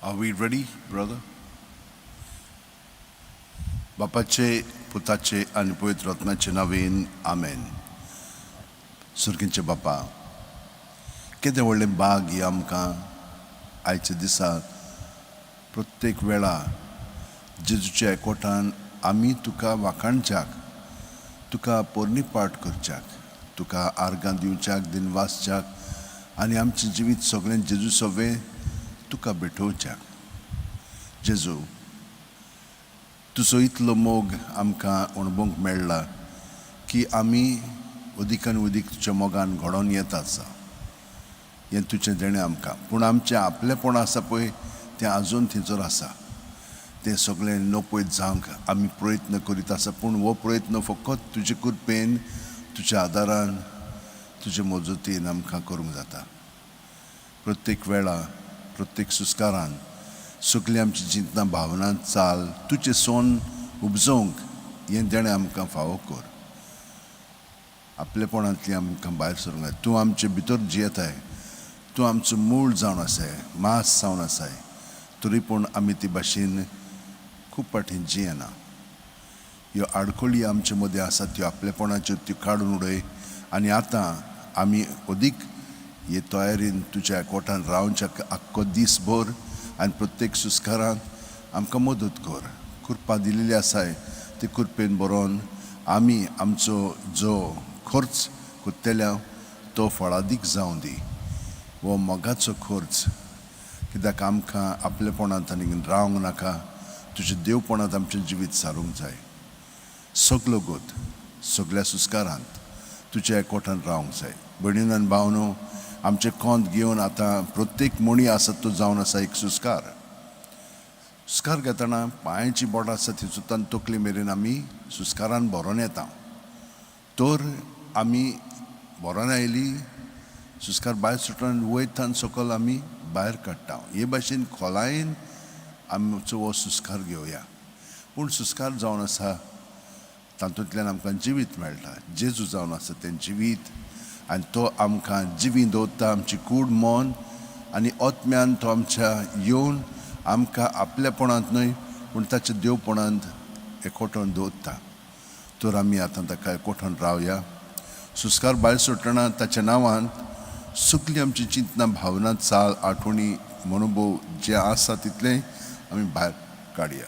Are we ready, brother? बापाचे, पुताचे आनी पवित्र रत्नाचे नांवेन, आमेन. सुर्गींचे बापा, केदें व्हडलें भाग ही आमकां आयच्या दिसा प्रत्येक वेळा जेजूच्या एकवटान आमी तुका वाखाणच्याक, तुका पोरणी पाठ करच्याक, तुका आर्गां दिवच्याक, दिनवासच्याक आनी आमचें जिवीत सगळें जेजू सवें तुका भेटोवच्याक. जेजू, तुजो इतलो मोग आमकां अणभवंक मेळ्ळा की आमी अदीक आनी अदीक तुज्या मोगान घडोवन येत आसा. हें तुजें देणें आमकां. पूण आमचें आपलेपण आसा पळय तें आजून थंयसर आसा. तें सगळें नपयत जावंक आमी प्रयत्न करीत आसा, पूण हो प्रयत्न फकत तुजे कृपेन, तुज्या आदारान, तुजे मजतीन आमकां करूंक जाता. प्रत्येक वेळा, प्रत्येक सुस्कारान सगळीं आमची चिंतनां, भावनां, चाल तुजें सोन उपजोवंक हें देणें आमकां फावो कर. आपलेपणांतली आमकां भायर सरूंक जाय. तूं आमचे भितर जियेताय, तूं आमचो मूळ जावन आसाय, मास जावन आसाय, तरी पूण आमी ती भाशेन खूब फावटी जियेना. ह्यो आडखळी आमचे मदीं आसात त्यो आपलेपणाच्यो त्यो काडून उडय आनी आतां आमी अदीक हे तयारीन तुज्या एकवटान रावच्या आख्खो दीसभर आनी प्रत्येक सुस्कारांत आमकां मदत कर. कृपा दिलेली आसाय ते कृपेन बरोवन आमी आमचो जो खर्च करतल्या तो फळादीक जावं दी. हो मोगाचो खर्च, कित्याक आमकां आपलेपणांत आनी रावंक नाका, तुज्या देवपणांत आमचें जिवीत सारूंक जाय. सगलो गोत सगल्या सुस्कारांत तुज्या एकवटान रावंक जाय. भयणीन आनी भावनो, आमचें कोंत घेवन आतां प्रत्येक मणी आसा तो जावन आसा एक सुस्कार. सुस्कार घेतना पांयाची बोटां आसा थंयसुद्दां तकली मेरेन आमी सुस्कारान भरोन येता. तर आमी भरोन आयली सुस्कार भायर सुटून वयता आनी सकयल आमी भायर काडटा. हे भाशेन खोलायेन आमचो हो सुस्कार घेवया. पूण सुस्कार जावन आसा तातूंतल्यान आमकां जिवीत मेळटा. जेजू जावन आसा तें जिवीत आनी तो आमकां जिवी दवरता. आमची कूड, मन आनी आत्म्यान तो आमच्या येवन आमकां आपलेपणांत न्हय पूण ताच्या देवपणांत एकवटोवन दवरता. तर आमी आतां ताका एकवटोवन रावया. सुस्कार भायर सोडटना ताच्या नांवान सगळीं आमची चिंतनां, भावना, चाल, आठवणी, मनोभव जे आसा तितलें आमी भायर काडया.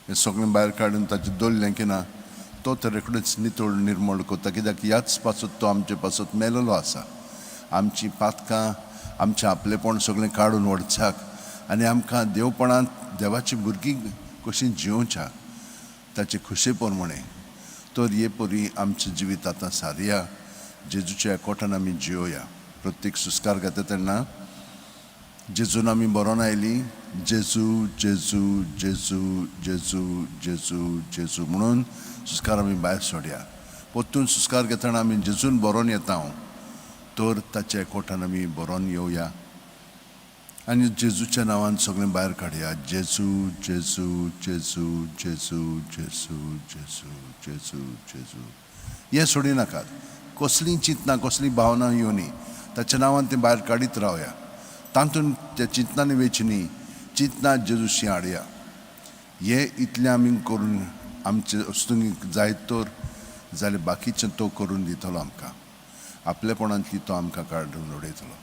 हें सगळें भायर काडून ताचें दवरलें की ना तो तर रोखडोच नितळ निर्मळ करता, कित्याक ह्याच पासत तो आमचे पासत मेलेलो आसा. आमची पातकां, आमचें आपलेपण सगळें काडून व्हरच्याक आनी आमकां देवपणांत देवाची भुरगीं कशीं जियोवच्या ताचे खुशे प्रमाणे. तर हे परी आमचें जिवीत आतां सारया, जेजूच्या एकवटान आमी जियोया. प्रत्येक सुस्कार घेता तेन्ना जेजून आमी बरोवन आयली, जेजू जेजू जेजू जेजू जेजू जेजू म्हणून सुस्कार आमी भायर सोडया. परतून सुस्कार घेतना आमी जेजून बरोवन येता हांव, तर ताच्या एकवटान आमी बरोवन येवया आनी जेजूच्या नांवान सगळें भायर काडया. जेजू जेजू जेजू जेजू जेजू जेजू जेजू जेजू. हें सोडी नाकात. कसलीं चिंतनां, कसलीं भावनां येवनी ताच्या नांवान तें भायर काडीत रावया. तातूंत त्या चिंतनांनी वेची न्ही, चिंतनां जेजूशी हाडया. हें इतलें आमी करून आमचे वस्तूंक जायत तर जाल्यार बाकीचें तो करून दितलो आमकां. आपलेपणांतली तो आमकां काडून उडयतलो.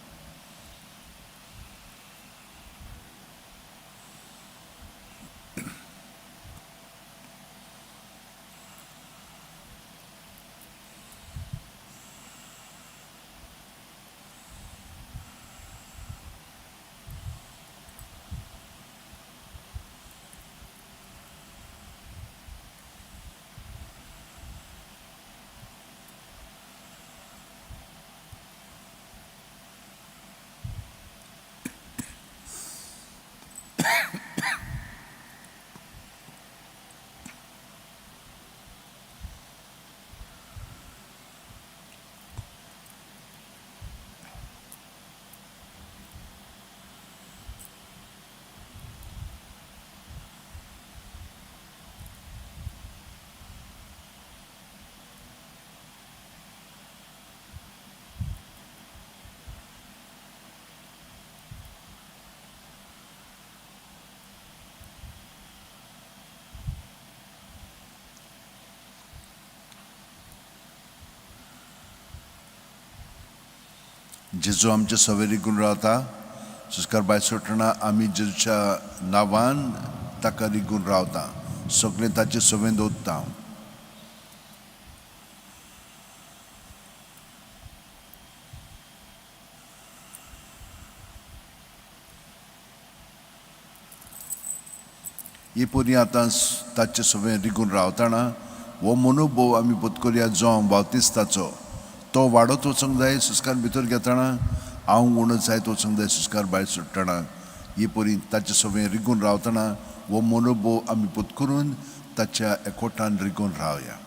जेजू आमचे सवे रिगून रावता. सुस्कार भायर सोडटना आमी जेजूच्या नांवान ताका रिगून रावता, सगळें ताचे सवें दवरता. ही परी आतां ताचे सवें रिगून रावतना हो मनोभोव आमी पोतकरया जो हांव बावतिस्ताचो तो वाडत वचूंक जाय. सुस्कार भितर घेतना हांव उणो जायत वचूंक जाय. सुस्कार भायर सुट्टना ही परी ताचे सवें रिगून रावतना हो मनोभोव आमी पोतकरून ताच्या एकवटान रिगून रावया.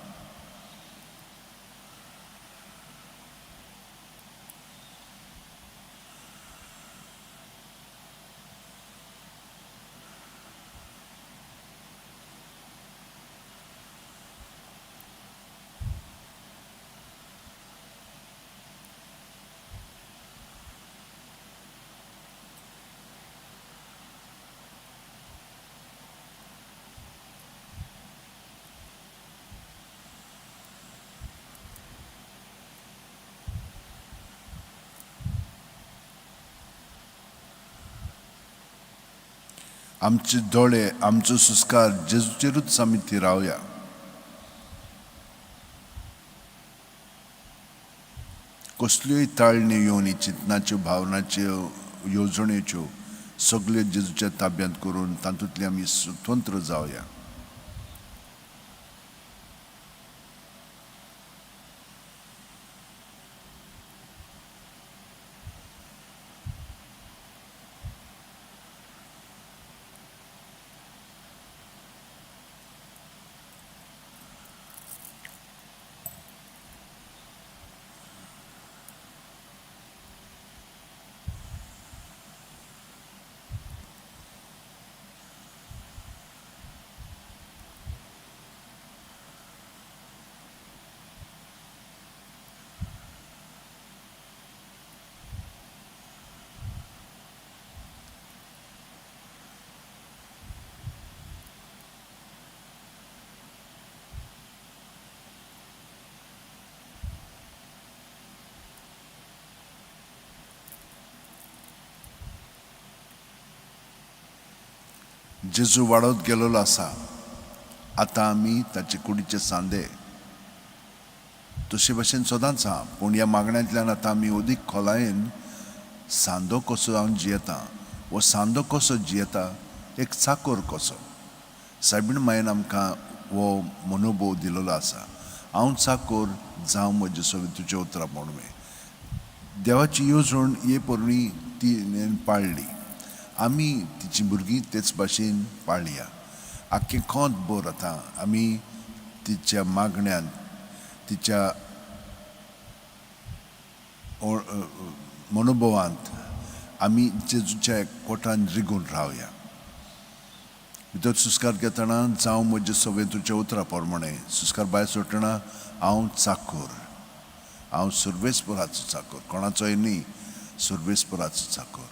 आमचे दोळे, आमचो संस्कार जेजूचेरूच आमी थिरावया. कसल्योय ताळण्यो येवन चिंतनाच्यो, भावनाच्यो, येवजणेच्यो सगल्यो जेजूच्या ताब्यांत करून तातूंतले आमी स्वतंत्र जावया. जेजू वाडत गेलेलो आसा. आतां आमी ताचे कुडीचे सांदे तशे भशेन सदांच आहा, पूण ह्या मागण्यांतल्यान आतां आमी अदीक खोलायेन सांदो कसो हांव जियेता, हो सांदो कसो जियेता, एक चाकोर कसो. सायबीण मायेन आमकां हो मनोभोव दिलेलो आसा. हांव चाकोर जावं म्हजे सगळें तुज्या उतरां म्हणून देवाची येवजण हे पोरणी ती पाळ्ळी. आमी तिची भुरगीं तेच भाशेन पाळया. आख्खें खोंत भर आतां आमी तिच्या मागण्यांत, तिच्या मनोभवांत आमी जेजूच्या कोटान रिगून रावया. भितर सुस्कार घेतना जावं म्हजे सवें तुज्या उतरां प्रमाणें. सुस्कार भायर सोडटना हांव चाकोर, हांव सर्वेस्पराचो चाकोर, कोणाचोय न्ही, सर्वेस्पराचो चाकोर.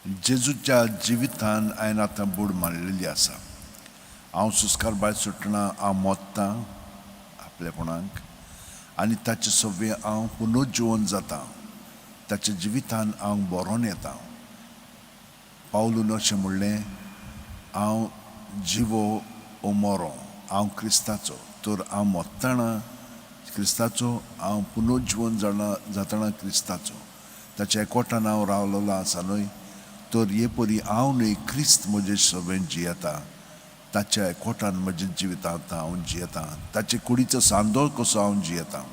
जेजूच्या जिवितान हांवें आतां बूड मारलेली आसा. हांव सुस्कार भायर सुटना, हांव मोत्तां आपलेपणाक आनी ताचे सगळें हांव पुनर्जिवन जाता. ताच्या जिवितान हांव बरोन येता. पावलून अशें म्हणलें, हांव जिवो ओ मोरो, हांव क्रिस्ताचो. तर हांव मोत्ताना क्रिस्ताचो, हांव पुनर्जिवन जाणा जातना क्रिस्ताचो. ताच्या एकवटान हांव रावलेलो आसा न्हय, तर हे परी हांव न्हय, क्रिस्त म्हजे सगळें जियेता. ताच्या एकवटान म्हज्या जिवितांत हांव जियेता. ताचे कुडीचो सांदोळ कसो हांव जियेता.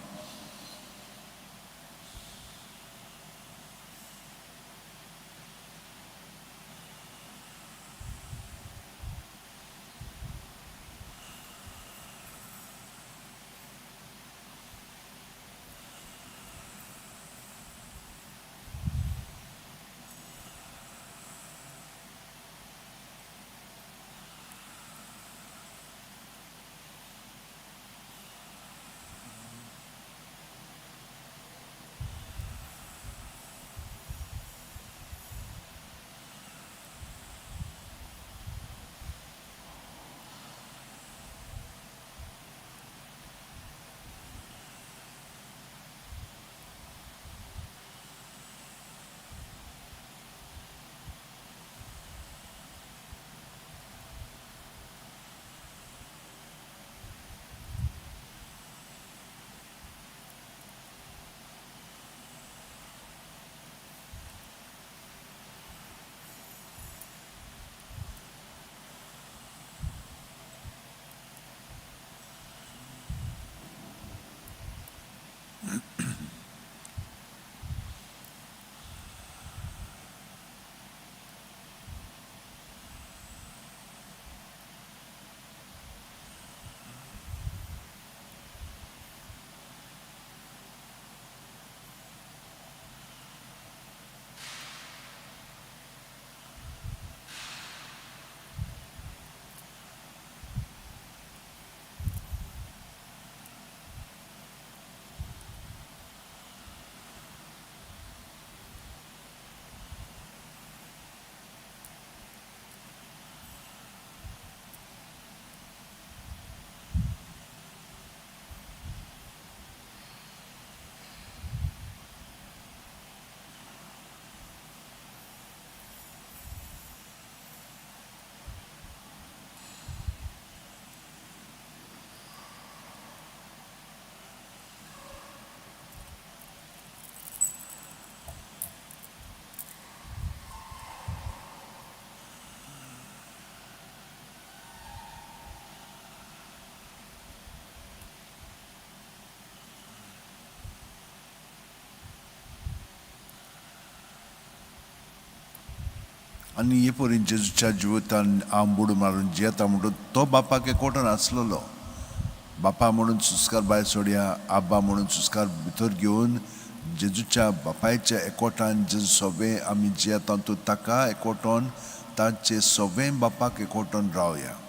आनी हे परी जेजूच्या जिवितान हांव बुड मारून जियेता म्हणून तो बापाक एकवटान आसलेलो. बापा म्हणून सुस्कार भायर सोडया, आब्बा म्हणून सुस्कार भितर घेवन जेजूच्या बापायच्या एकवटान जेजू सोबें आमी जियेता तो ताका एकवटोन ताचे सोबें बापाक एकवटोन रावया.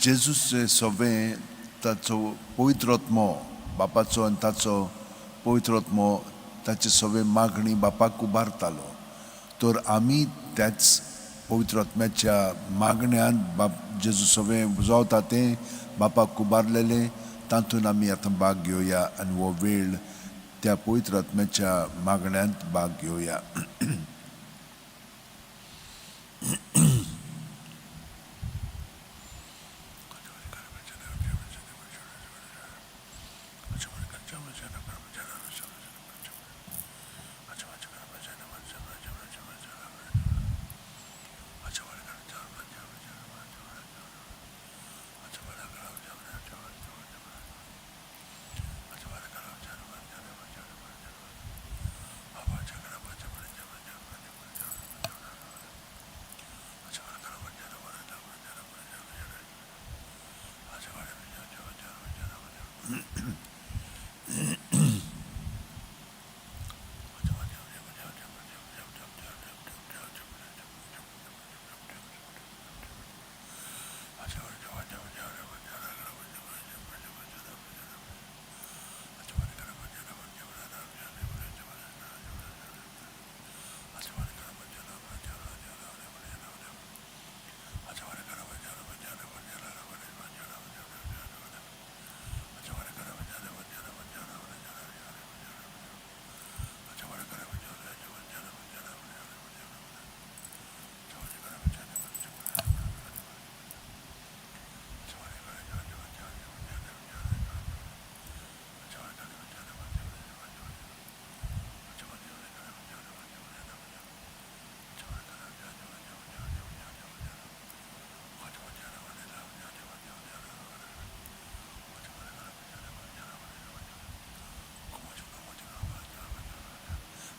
जेजूचे सोबें ताचो पवित्र आत्मो बापाचो आनी ताचो पवित्र आत्मो ताचे सोबें मागणी बापाक उबारतालो. तर आमी त्याच पवित्र आत्म्याच्या मागण्यान बाप जेजू सगळें जावता तें बापाक उबारलेलें तातूंत आमी आतां भाग घेवया आनी हो वेळ त्या पवित्र आत्म्याच्या मागण्यांत भाग घेवया.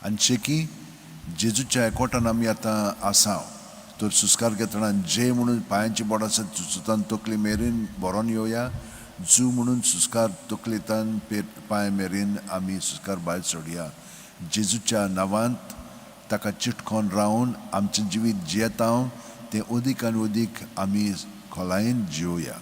आनी शेकी जेजूच्या एकवटान आमी आतां आसा तर सुस्कार घेतना जे म्हणून पांयांची बोट आसा चुचुतान तकली मेरेन बरोवन येवया, जू म्हणून सुस्कार तकलेतान पांय मेरेन आमी सुस्कार भायर सोडया. जेजूच्या नांवांत ताका चिटकोन रावन आमचें जिवीत जियेता तें अदीक आनी अदीक आमी खोलायेन जिवया.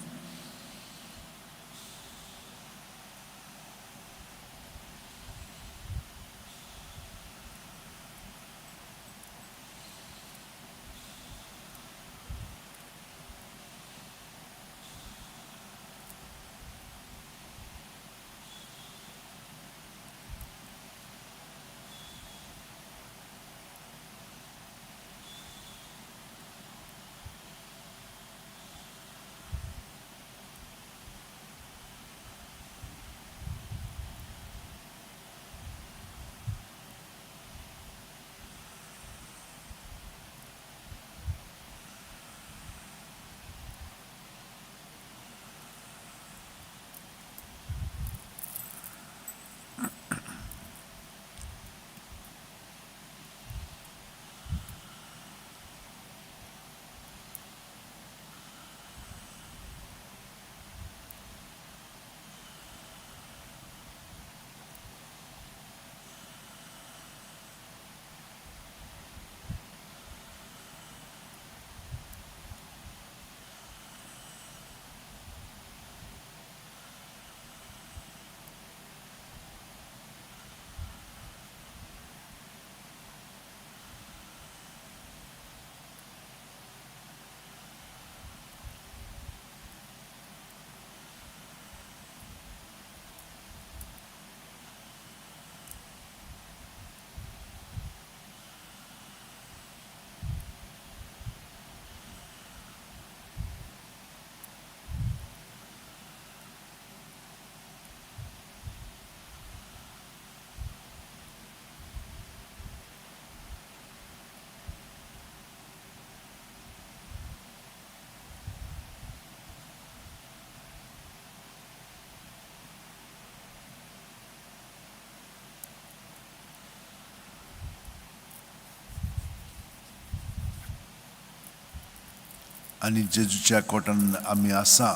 आनी जेजूच्या कोटान आमी आसा,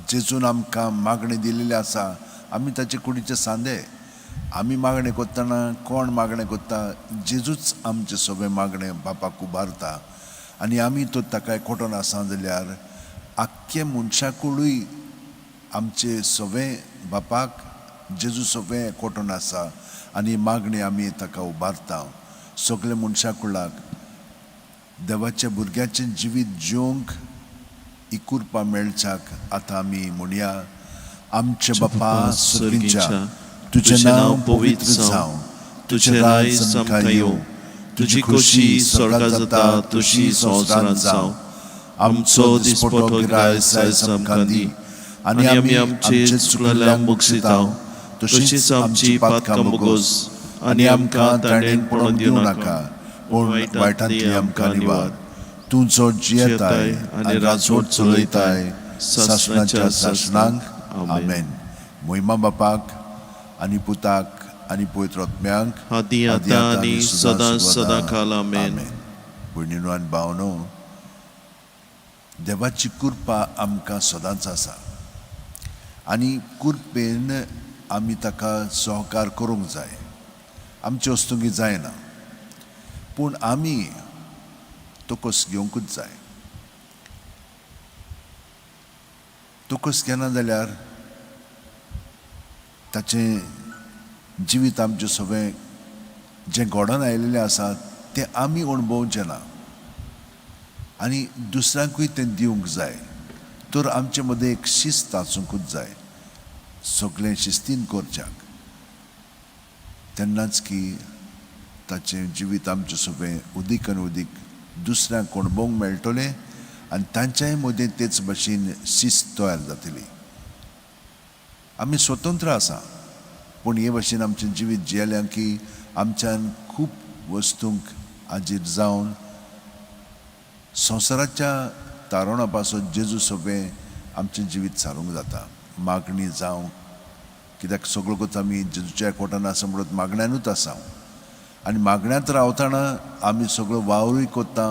जेजून आमकां मागणें दिलेलें आसा, आमी ताचे कुडीचे सांदे. आमी मागणें करतना कोण मागणें करता? जेजूच आमचें सगळें मागणें बापाक उबारता. आनी आमी तो ताका एकवटोन आसा जाल्यार आख्खे मनशाकूय आमचे सगळें बापाक जेजू सगळें एकवटोन आसा आनी मागणें आमी ताका उबारता. सगळे मनशा कुळाक देवाच्या भुरग्याचें जिवीत जिवंक ही कृपा मेळच्याक आतां आमी म्हणया. आमचे बापा सर्गीच्या, तुजें नांव पवित्र जावं, तुजें राज आमकां येवं, तुजी खोशी स्वर्गात जाता तशी संवसारांत जावं. आमचो दिसपटो गिरायस आयज आमकां दी आनी आमी आमचे चुकलेल्यांक बक्षिता तशीच आमची पातकां बोगोस आनी आमकां ताणें पडोवन दिवं नाका, पूण वायटांतली आमकां निवार. तूं जो जियेताय आनी राजवट चलयताय सासणाच्या सासणांक. आमेन. मोहिमा बापाक आनी पुताक आनी पवित्र आत्म्यांक, आदी आतां आनी सदां सदां काल. आमेन. भयणीनो आनी भावनो, देवाची कृपा आमकां सदांच आसा आनी कृपेन आमी ताका सहकार करूंक जाय. आमचे वस्तुंकी जायना, पूण आमी तोकस घेवंकूच जाय. तोकस घेना जाल्यार ताचें जिवीत आमचें सगळें जें घडोवन आयिल्लें आसा तें आमी अणभवचें ना आनी दुसऱ्यांकूय तें दिवंक जाय. तर आमचे मदें एक शिस्त आसूंकूच जाय, सगळें शिस्तीन करच्याक, तेन्नाच की ताचें जिवीत आमचें सगळें उदीक आनी उदीक दुसऱ्यांक अणभवंक मेळटलें आनी तांच्याय मदें तेच भाशेन शिस्त तयार जातली. आमी स्वतंत्र आसा, पूण हे भाशेन आमचें जिवीत जियेलें की आमच्यान खूब वस्तूंक हाजीर जावन संवसाराच्या तारोणा पासत जेजू सगळें आमचें जिवीत सारूंक जाता. मागणी जावं, कित्याक सगळोच आमी जेजूच्या एकवटान आसा म्हणत मागण्यानूच आसा आनी मागण्यांत रावतना आमी सगळो वावरूय करता,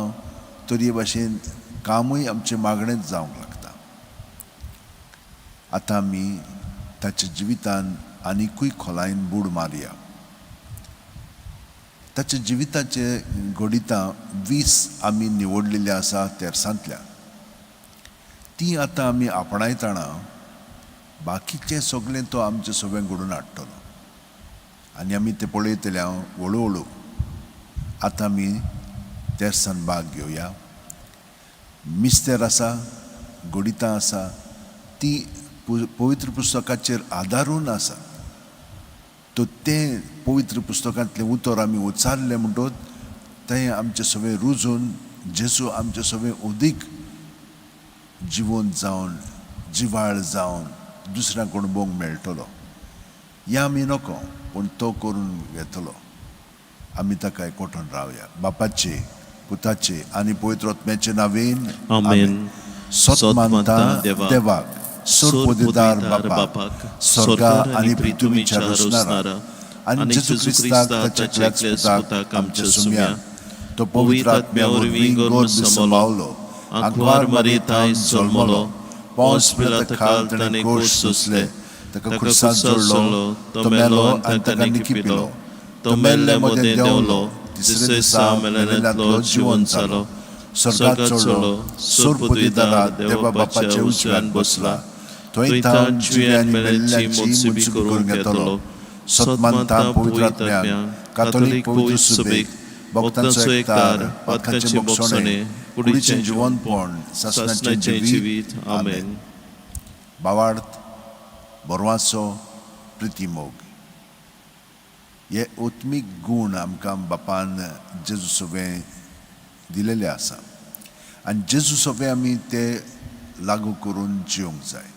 तर हे भाशेन कामूय आमचें मागणेंच जावंक लागता. आतां आमी ताच्या जिवितान आनिकूय खोलायेन बूड मारया. ताच्या जिविताचे घडितां 20 आमी निवडलेली आसा तेर्सांतल्या, ती आतां आमी आपणायतना बाकीचें सगळें तो आमचें सगळें घडोवन हाडटलो आनी आमी तें पळयतले हांव हळू हळू. आतां आमी तेर्सान भाग घेवया. मिस्तेर आसा, घडितां आसा, ती पवित्र पुस्तकाचेर आदारून आसा. तर तें पवित्र पुस्तकांतलें उतर आमी उच्चारलें म्हणटच तें आमचें सगळें रुजून जेजू आमचें सगळें उदीक जिवन जावन जिवाळ जावन दुसऱ्यांक अणभवंक मेळटलो. या आमी नको, पूण तो करून घेतलो. आमी ताका एकवटून रावया. बापाचे, पुताचे आनी पवित्र आत्म्याचे नांवेन. आमेन. सत मानता देवाक, सोर बापाक, स्वर्गा आनी पृथ्वीच्या रचणारा, आनी जेजू क्रिस्ताक ताच्या एकल्याच पुताक आमच्या सुम्या, तो पवित्र आत्म्या वरवीं गर्भ सांबाळलो, आंकवार मारयेथांय जल्मलो, पोंस पिलाता खाल ताणें कोश सोंसले, ताका खुर्साक जोडलो, तो मेलो आनी ताका निकिपिलो, तो मेल्ले मदें देंवलो, तिसरे दिसा मेल्ल्यांतलो जिवन जालो, स्वर्गात चडलो, सोर पदवीदारा देवा बापाच्या उजव्यान बसला, थंय तावन जिवे आनी मेल्ल्यांची मुत्सुबी करूंक येतलो. सत मानता पवित्र आत्म्याक, कातोलीक पवित्र सुबेक, भक्तांचो एकतार, पातकांचें बोगसणें, कुडीचें जिवनपण, सासणाचें जिवीत. आमेन. भावार्थ, बरवाचो, प्रितीमोग हे आत्मीक गूण आमकां बापान जेजू सगळें दिलेले आसा आनी जेजू सगळें आमी ते लागू करून जिवंक जाय.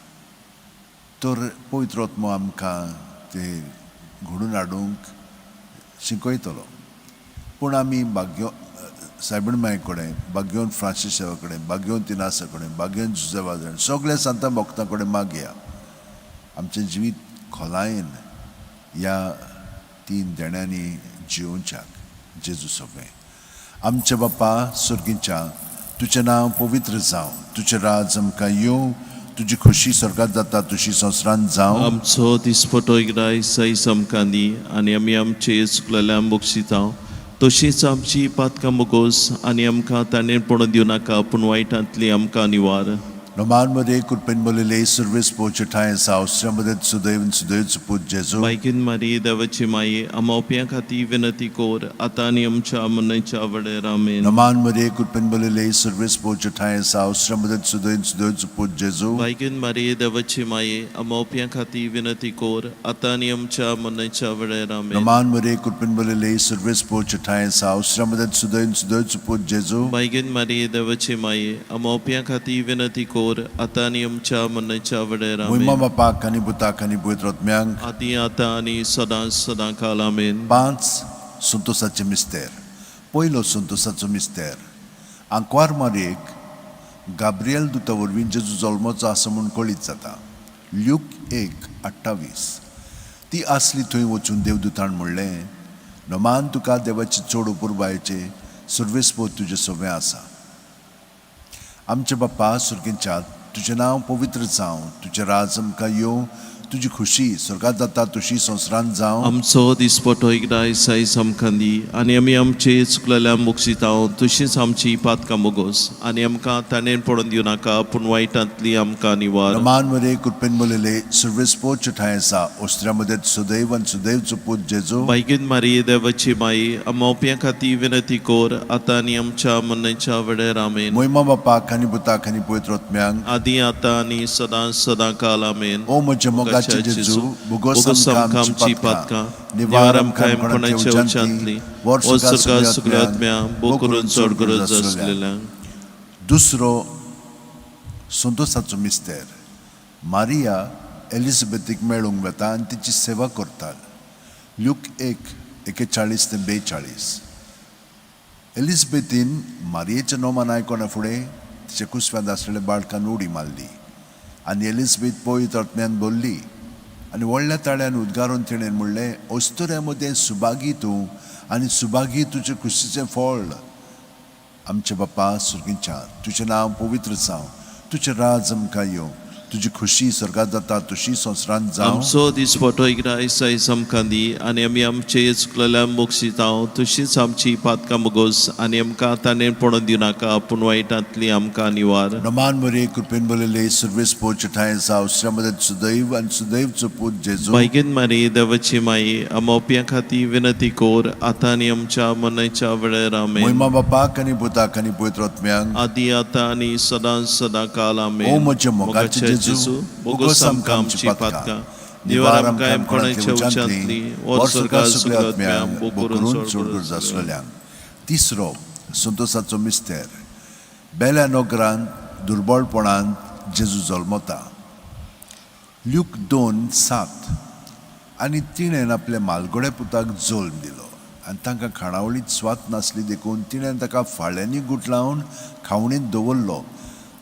तर पवित्र आत्मो आमकां ते घडून हाडूंक शिकयतलो. पूण आमी भाग्यो सायबीण माये कडेन, भाग्योन फ्रांसिसावा कडेन, भाग्योन तिनासा कडेन, भाग्योन जुजेवा कडेन, सगळ्या सांतां भक्तां कडेन मागया आमचें जिवीत खोलायेन ह्या तीन देण्यांनी जिवोवच्याक जेजू सगळें. आमच्या बापा सर्गीच्या, तुजें नांव पवित्र जावं, तुजें राज आमकां येवं, तुजी खोशी स्वर्गात जाता तुजी संवसारांत जावं. आमचो दिसपटो इगराय सही आमकां दी आनी आमी आमचे चुकलेल्यांक बक्षिता तशीच आमची पातकां बोगोस आनी आमकां ताणें पडोवन दिवं नाका, पूण वायटांतली आमकां निवार. नोमान मरे कृपेन बोलिले सुर्वेस पोचे ठांय सावसऱ्या मदत सुदैव सुदैव पूत जेजू. बायकीन मारी देवाची माये आमोप्या खातीर विनंती कोर आतां आनी आमच्या मरणाच्या वेळार आमेन. नोमान मरे कृपेन बोलिले सुर्वेस पोचे ठांय सावसऱ्या मदत सुदैव सुदैव पूत जेजू. बायकीन मारी देवाची माये आमोप्या खातीर विनंती कोर आतां आनी आमच्या मरणाच्या वेळार आमेन. नोमान मरे कृपेन बोलिले सुर्वेस पोचे ठांय सावसऱ्या मदत सुदैव सुदैव पूत जेजू. बायगेन मारी देवाची माये आमोप्या खातीर विनंती कोर आतां आनी आमच्या मरणाच्या वेळार मोहिमा आमेन. बापाक आनी पुताक आनी पवित्र आत्म्यांक. आदी आतां आनी सदां सदां काल आमेन. पांच संतोसाचे मिस्तेर. पयलो संतोसाचो मिस्तेर, आंकवार मारयेक गाब्रियल दुता वरवीं जेजू जल्मचो आसा म्हूण कळीत जाता. ल्यूक 1:28. ती आसली थंय वचून देवदूतान म्हणलें, नमान तुका देवाची चड अपुरबायेचे सुर्वेसपोत तुजें सवें आसा. आमचे बाप्पा सुर्गेंच्या, तुजें नांव पवित्र जावं, तुजें राज आमकां येवं, तुजी खुशी स्वर्गात जाता तशी संवसारांत जावं. आमचो दिसपटो एकदां आयज आमकां दी आनी आमी आमचे चुकलेल्या मोगसितांव तशींच आमची पातकां मोगोस आनी आमकां ताणें पडून दिवं नाका पूण वायटांतली आमकां निवार. नमान मरे कृपेन बोलिले सुर्वेसपोत ठांय आसा ओस्त्र्या मदत सुदैव आनी सुदैवचो पूत जेजू. बायगीन मारी देवाची माई आमोप्या खातीर विनंती कोर आतां आनी आमच्या मरणाच्या वेळार आमेन. मोहिमा बापाक आनी पुताक आनी पवित्र आत्म्यांक. आदी आतां आनी सदां सदां काल आमेन. ओ म्हज्या मोगाचे जेजू, भोगोस आमकां आमची पातकां, निवार आमकां कोणाच्या उच्चांतली ओ सरकार सगळ्या आत्म्या भो करून चड गरज आसलेल्या. दुसरो संतोसाचो मिस्तेर, मारिया एलिझाबेथीक मेळूंक वता आनी तिची सेवा करता. ल्यूक 1:41 ते 42. एलिझाबेथीन मारियेचें नोमान आयकना फुडें तिच्या कुसव्यांत आसलेल्या बाळकान उडी मारली आनी एलिझाबेथ पवित्र आत्म्यान भरली आनी व्हडल्या ताळ्यान उद्गारून तिणें म्हणलें, अस्तुऱ्या मदें सुभागी तूं आनी सुभागी तुजें कुशीचें फळ. आमचे बाप्पा सुर्गींच्या, तुजें नांव पवित्र जावं, तुजें राज आमकां येवं, तुजी खुशी स्वर्गात जाता तशी संवसारांत जावं. आमचो दिसपटो एकदां आयज आमकां दी आनी आमी आमचे चुकलेल्या मोगसितांव तशींच आमची पातकां मोगोस आनी आमकां ताणें पडून दिवं नाका पूण वायटांतली आमकां निवार. नमान मरे कृपेन बोलिले सुर्वेस पोच ठांय जावं मदत सुदैव आनी सुदैवचो पूत जेजू. बायगेन मारी देवाची माई आमोप्या खातीर विनंती कोर आतां आनी आमच्या मरणाच्या वेळार आमेन. मोहिमा बापाक आनी पुताक आनी पवित्र आत्म्यांक. आदी आतां आनी सदां सदां काल आमेन. ओ म्हज्या मोगाचे जेजू, बोगोस आमकां आमची पातकां निवार आमकां कोणाच्या उच्चांतली ओ सरकार सगळ्या आत्म्यांक भो करून चड गरज आसलेल्यांक. तिसरो संतोसाचो मिस्तेर, बेल्या नगरांत दुर्बळपणांत जेजू जल्मता. ल्यूक 2:7. आनी तिणें आपल्या मालगोड्या पुताक जल्म दिलो आनी तांकां खाणावळींत स्वात नासली देखून तिणें ताका फाळ्यांनी गुटलावन खावणींत दवरलो.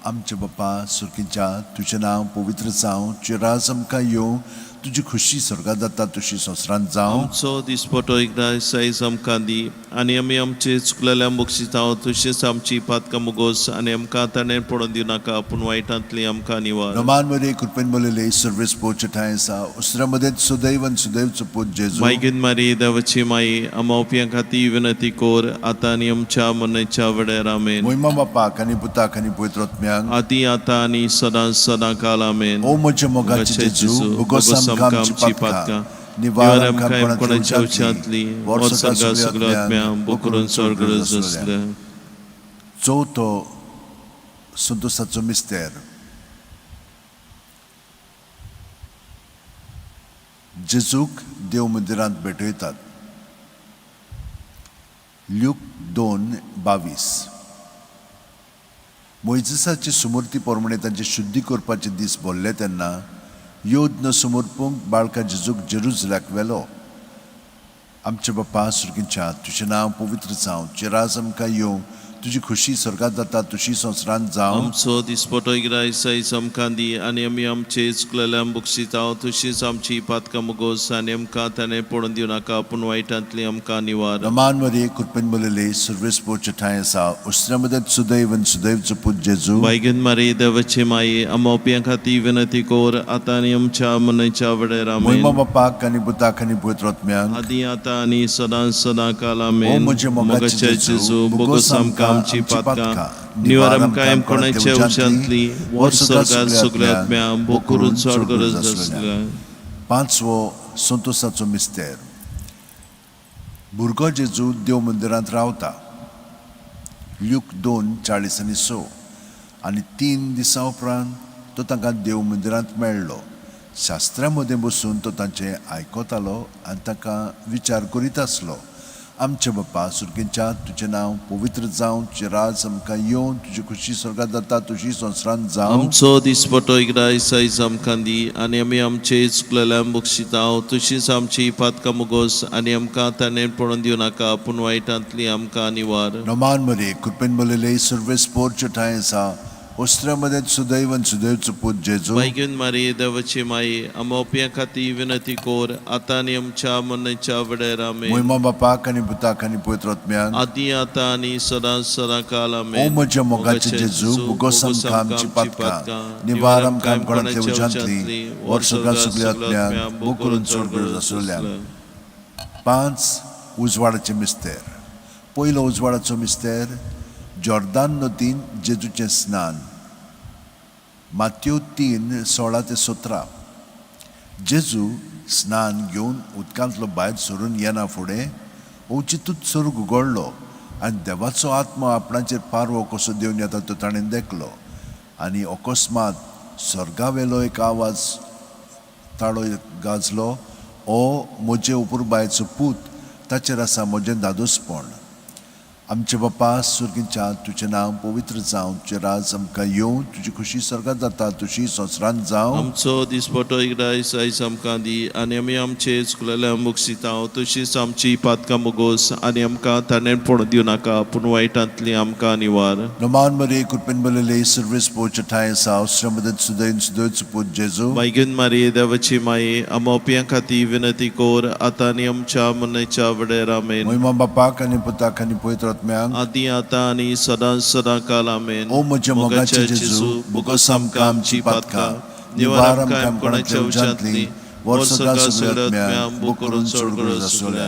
आमचे बाप्पा सुर्कीच्या, तुजें नांव पवित्र जावं, तुजें राज आमकां येवं, तुजी खुशी स्वर्गात जाता तशी संवसारांत जावं. आमचो दिसपटो एकदां आयज आमकां दी आनी आमी आमचे चुकलेल्या मोगसितांव तशींच आमची पातकां मोगोस आनी आमकां ताणें पडून दिवं नाका पूण वायटांतली आमकां निवार. नमान मरे कृपेन बोलिले सर्वेस पोच ठांय आसा उसऱ्या मदें सुदैव आनी सुदैवचो पूत जेजू. मायगीन मारी देवाची माई आमोप्या खातीर विनंती कोर आतां आनी आमच्या मरणाच्या वेळार आमेन. मोहिमा बापाक आनी पुताक आनी पवित्र आत्म्यांक. आदी आतां आनी सदां सदां काल आमेन. ओ म्हज्या मोगाचे जेजू, भोगोस आमकां आमची पातकां, निवार आमकां कोणाच्या उच्चांतली ओ सरकार सगळ्या आत्म्या भो करून चड गरज आसल्या. चवथो संतोसाचो मिस्तेर, जेजूक देव मंदिरांत भेटयतात. ल्यूक 2:22. मोयजेसाचे सुमूर्ती प्रमाणे तांचे शुद्धी करपाचे दीस भरले तेन्ना योद्न समर्पूंक बाळका जेजूक जेरुजल्याक व्हेलो. आमचे बाप्पा सुर्गींच्या, तुजें नांव पवित्र जावं, तुजें राज आमकां येवं, तुजी खुशी स्वर्गात जाता तशी संवसारांत जावं. आमचो दिसपटो एकदां आयज आमकां दी आनी आमी आमचे चुकलेल्या मोगसितांव तशींच आमची पातकां मोगोस आनी आमकां ताणें पडून दिवं नाका पूण वायटांतली आमकां निवार. नमान मरे कृपेन बोलिले सुर्वेस पोच ठांय आसा उसऱ्या मदत सुदैव आनी सुदैवचो पूत जेजू. बायगेन मारी देवाची माई आमोप्या खातीर विनंती कोर आतां आनी आमच्या मरणाच्या वेळार आमेन. मोहिमा बापाक आनी पुताक आनी पवित्र आत्म्यांक. आदी आतां आनी सदां सदां काल आमेन. ओ म्हज्या मोगाचे जेजू, बोगोस आमकां आमची पातकां, निवार आमकां कोणाच्या उशांतली, वर स्वर्गात सगळ्या आत्म्या बोकरून चड गरज आसल्या. पांचवो संतोसाचो मिस्तेर. भुरगो जेजू देव मंदिरांत रावता. ल्यूक 2:46. आनी 3 दिसां उपरांत तो तांकां देव मंदिरांत मेळ्ळो. शास्त्रा मदें बसून तो तांचें आयकतालो आनी तांकां विचार करीत आसलो. आमचे बाप्पा सुर्गेच्या, तुजें नांव पवित्र जावं, तुजें राज आमकां येवं, तुजी खुशी स्वर्गात जाता तुजी संवसारांत जावं. आमचो दिसपटो एकदा आयज आमकां दी आनी आमी आमचे चुकलेल्या बक्षिता तशीच आमची पातकां मुगोस आनी आमकां ताणें पडून दिवं नाका पूण वायटांतली आमकां निवार. नमान मरे कृपेन बोलले सर्वेस पोरचे ठांय आसा वस्त्रामध्ये सुदैव आनी सुदैवचो पूत जेजू. मागीर मारी देवाची माई आमोप्या खातीर विनंती कोर आतां आनी आमच्या मरणाच्या वेळार आमेन. मोहिमा बापाक आनी पुताक आनी पवित्र आत्म्याक आदी आतां आनी सदां सदां काल ओ आमेन. म्हज्या मोगाचे जेजू, भोगोस आमकां आमची पातकां, निवार आमकां कोणांतल्या उज्यांतली, वर सगळ्या सगळ्या आत्म्यांक भोग करून चड गरज आसुल्ल्या. 5 उजवाडाचे मिस्तेर. पयलो उजवाडाचो मिस्तेर जॉर्दान नदीन जेजूचें स्नान. मात्यो 3:16-17. जेजू स्नान घेवन उदकांतलो भायर सरून येना फुडें अवचितूच स्वर्ग उगडलो आनी देवाचो आत्मो आपणाचेर पारवो कसो देवन येता तो ताणें देखलो. आनी अकस्मात स्वर्गावेलो एक आवाज ताळो गाजलो, ओ म्हजे उपरबायचो पूत, ताचेर आसा म्हजें दादोसपण. आमचे बापा सुर्गीच्या, तुजें नांव पवित्र जावं, तुजें राज आमकां येवं, तुजी खुशी स्वर्गात जाता तुजी संवसारांत जावं. आमचो दिसपटो एकदा आयज आमकां दी आनी आमी आमचे चुकलेल्या बक्षिता तशीच आमची पातकां मुगोस आनी आमकां ताणें पडून दिवं नाका पूण वायटांतली आमकां निवार. नमान मरे कृपेन बलले सर्वेस पोवचे ठांय आसा अवसरामध्ये सुदैन सुदैवचो पूत जेजू. मागीर मारी देवाची माई आमोप्या खातीर विनंती कोर आतां आनी आमच्या मरणाच्या वेळार आमेन. मोहिमा बापाक आनी पुताक आनी पवित्र आत्म्याक आदी आतां आनी सदां सदां काल आमेन. ओ म्हज्या मोगाचे जेजू, भोगोस आमकां आमची पातकां, निवार आमकां कोणाच्या उज्यांतली, वर सगळ्या सगळ्या आत्म्यांक भोग करून चड गरज आसुल्ल्या.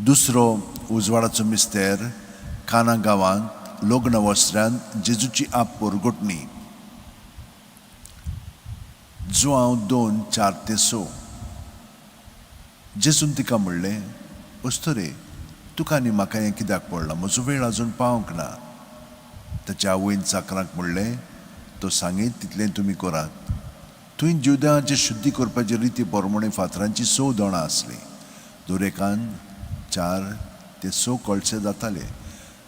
दुसरो उजवाडाचो मिस्तेर काना गांवांत लग्न वस्त्रांत जेजूची आप पोरगोटणी. जुआंव 2:4-6. जेजून तिका म्हणलें, अस्तुरे, तुका आनी म्हाका हें कित्याक पडलां? म्हजो वेळ अजून पावंक ना. ताच्या आवयन चाकरांक म्हणलें, तो सांगीत तितलें तुमी करात. थंय जुदेवांचे शुद्धी करपाचे रिती प्रमाणे फातरांची 6 दोणां आसलीं. दरेकान 4 ते 6 कळशे जाताले.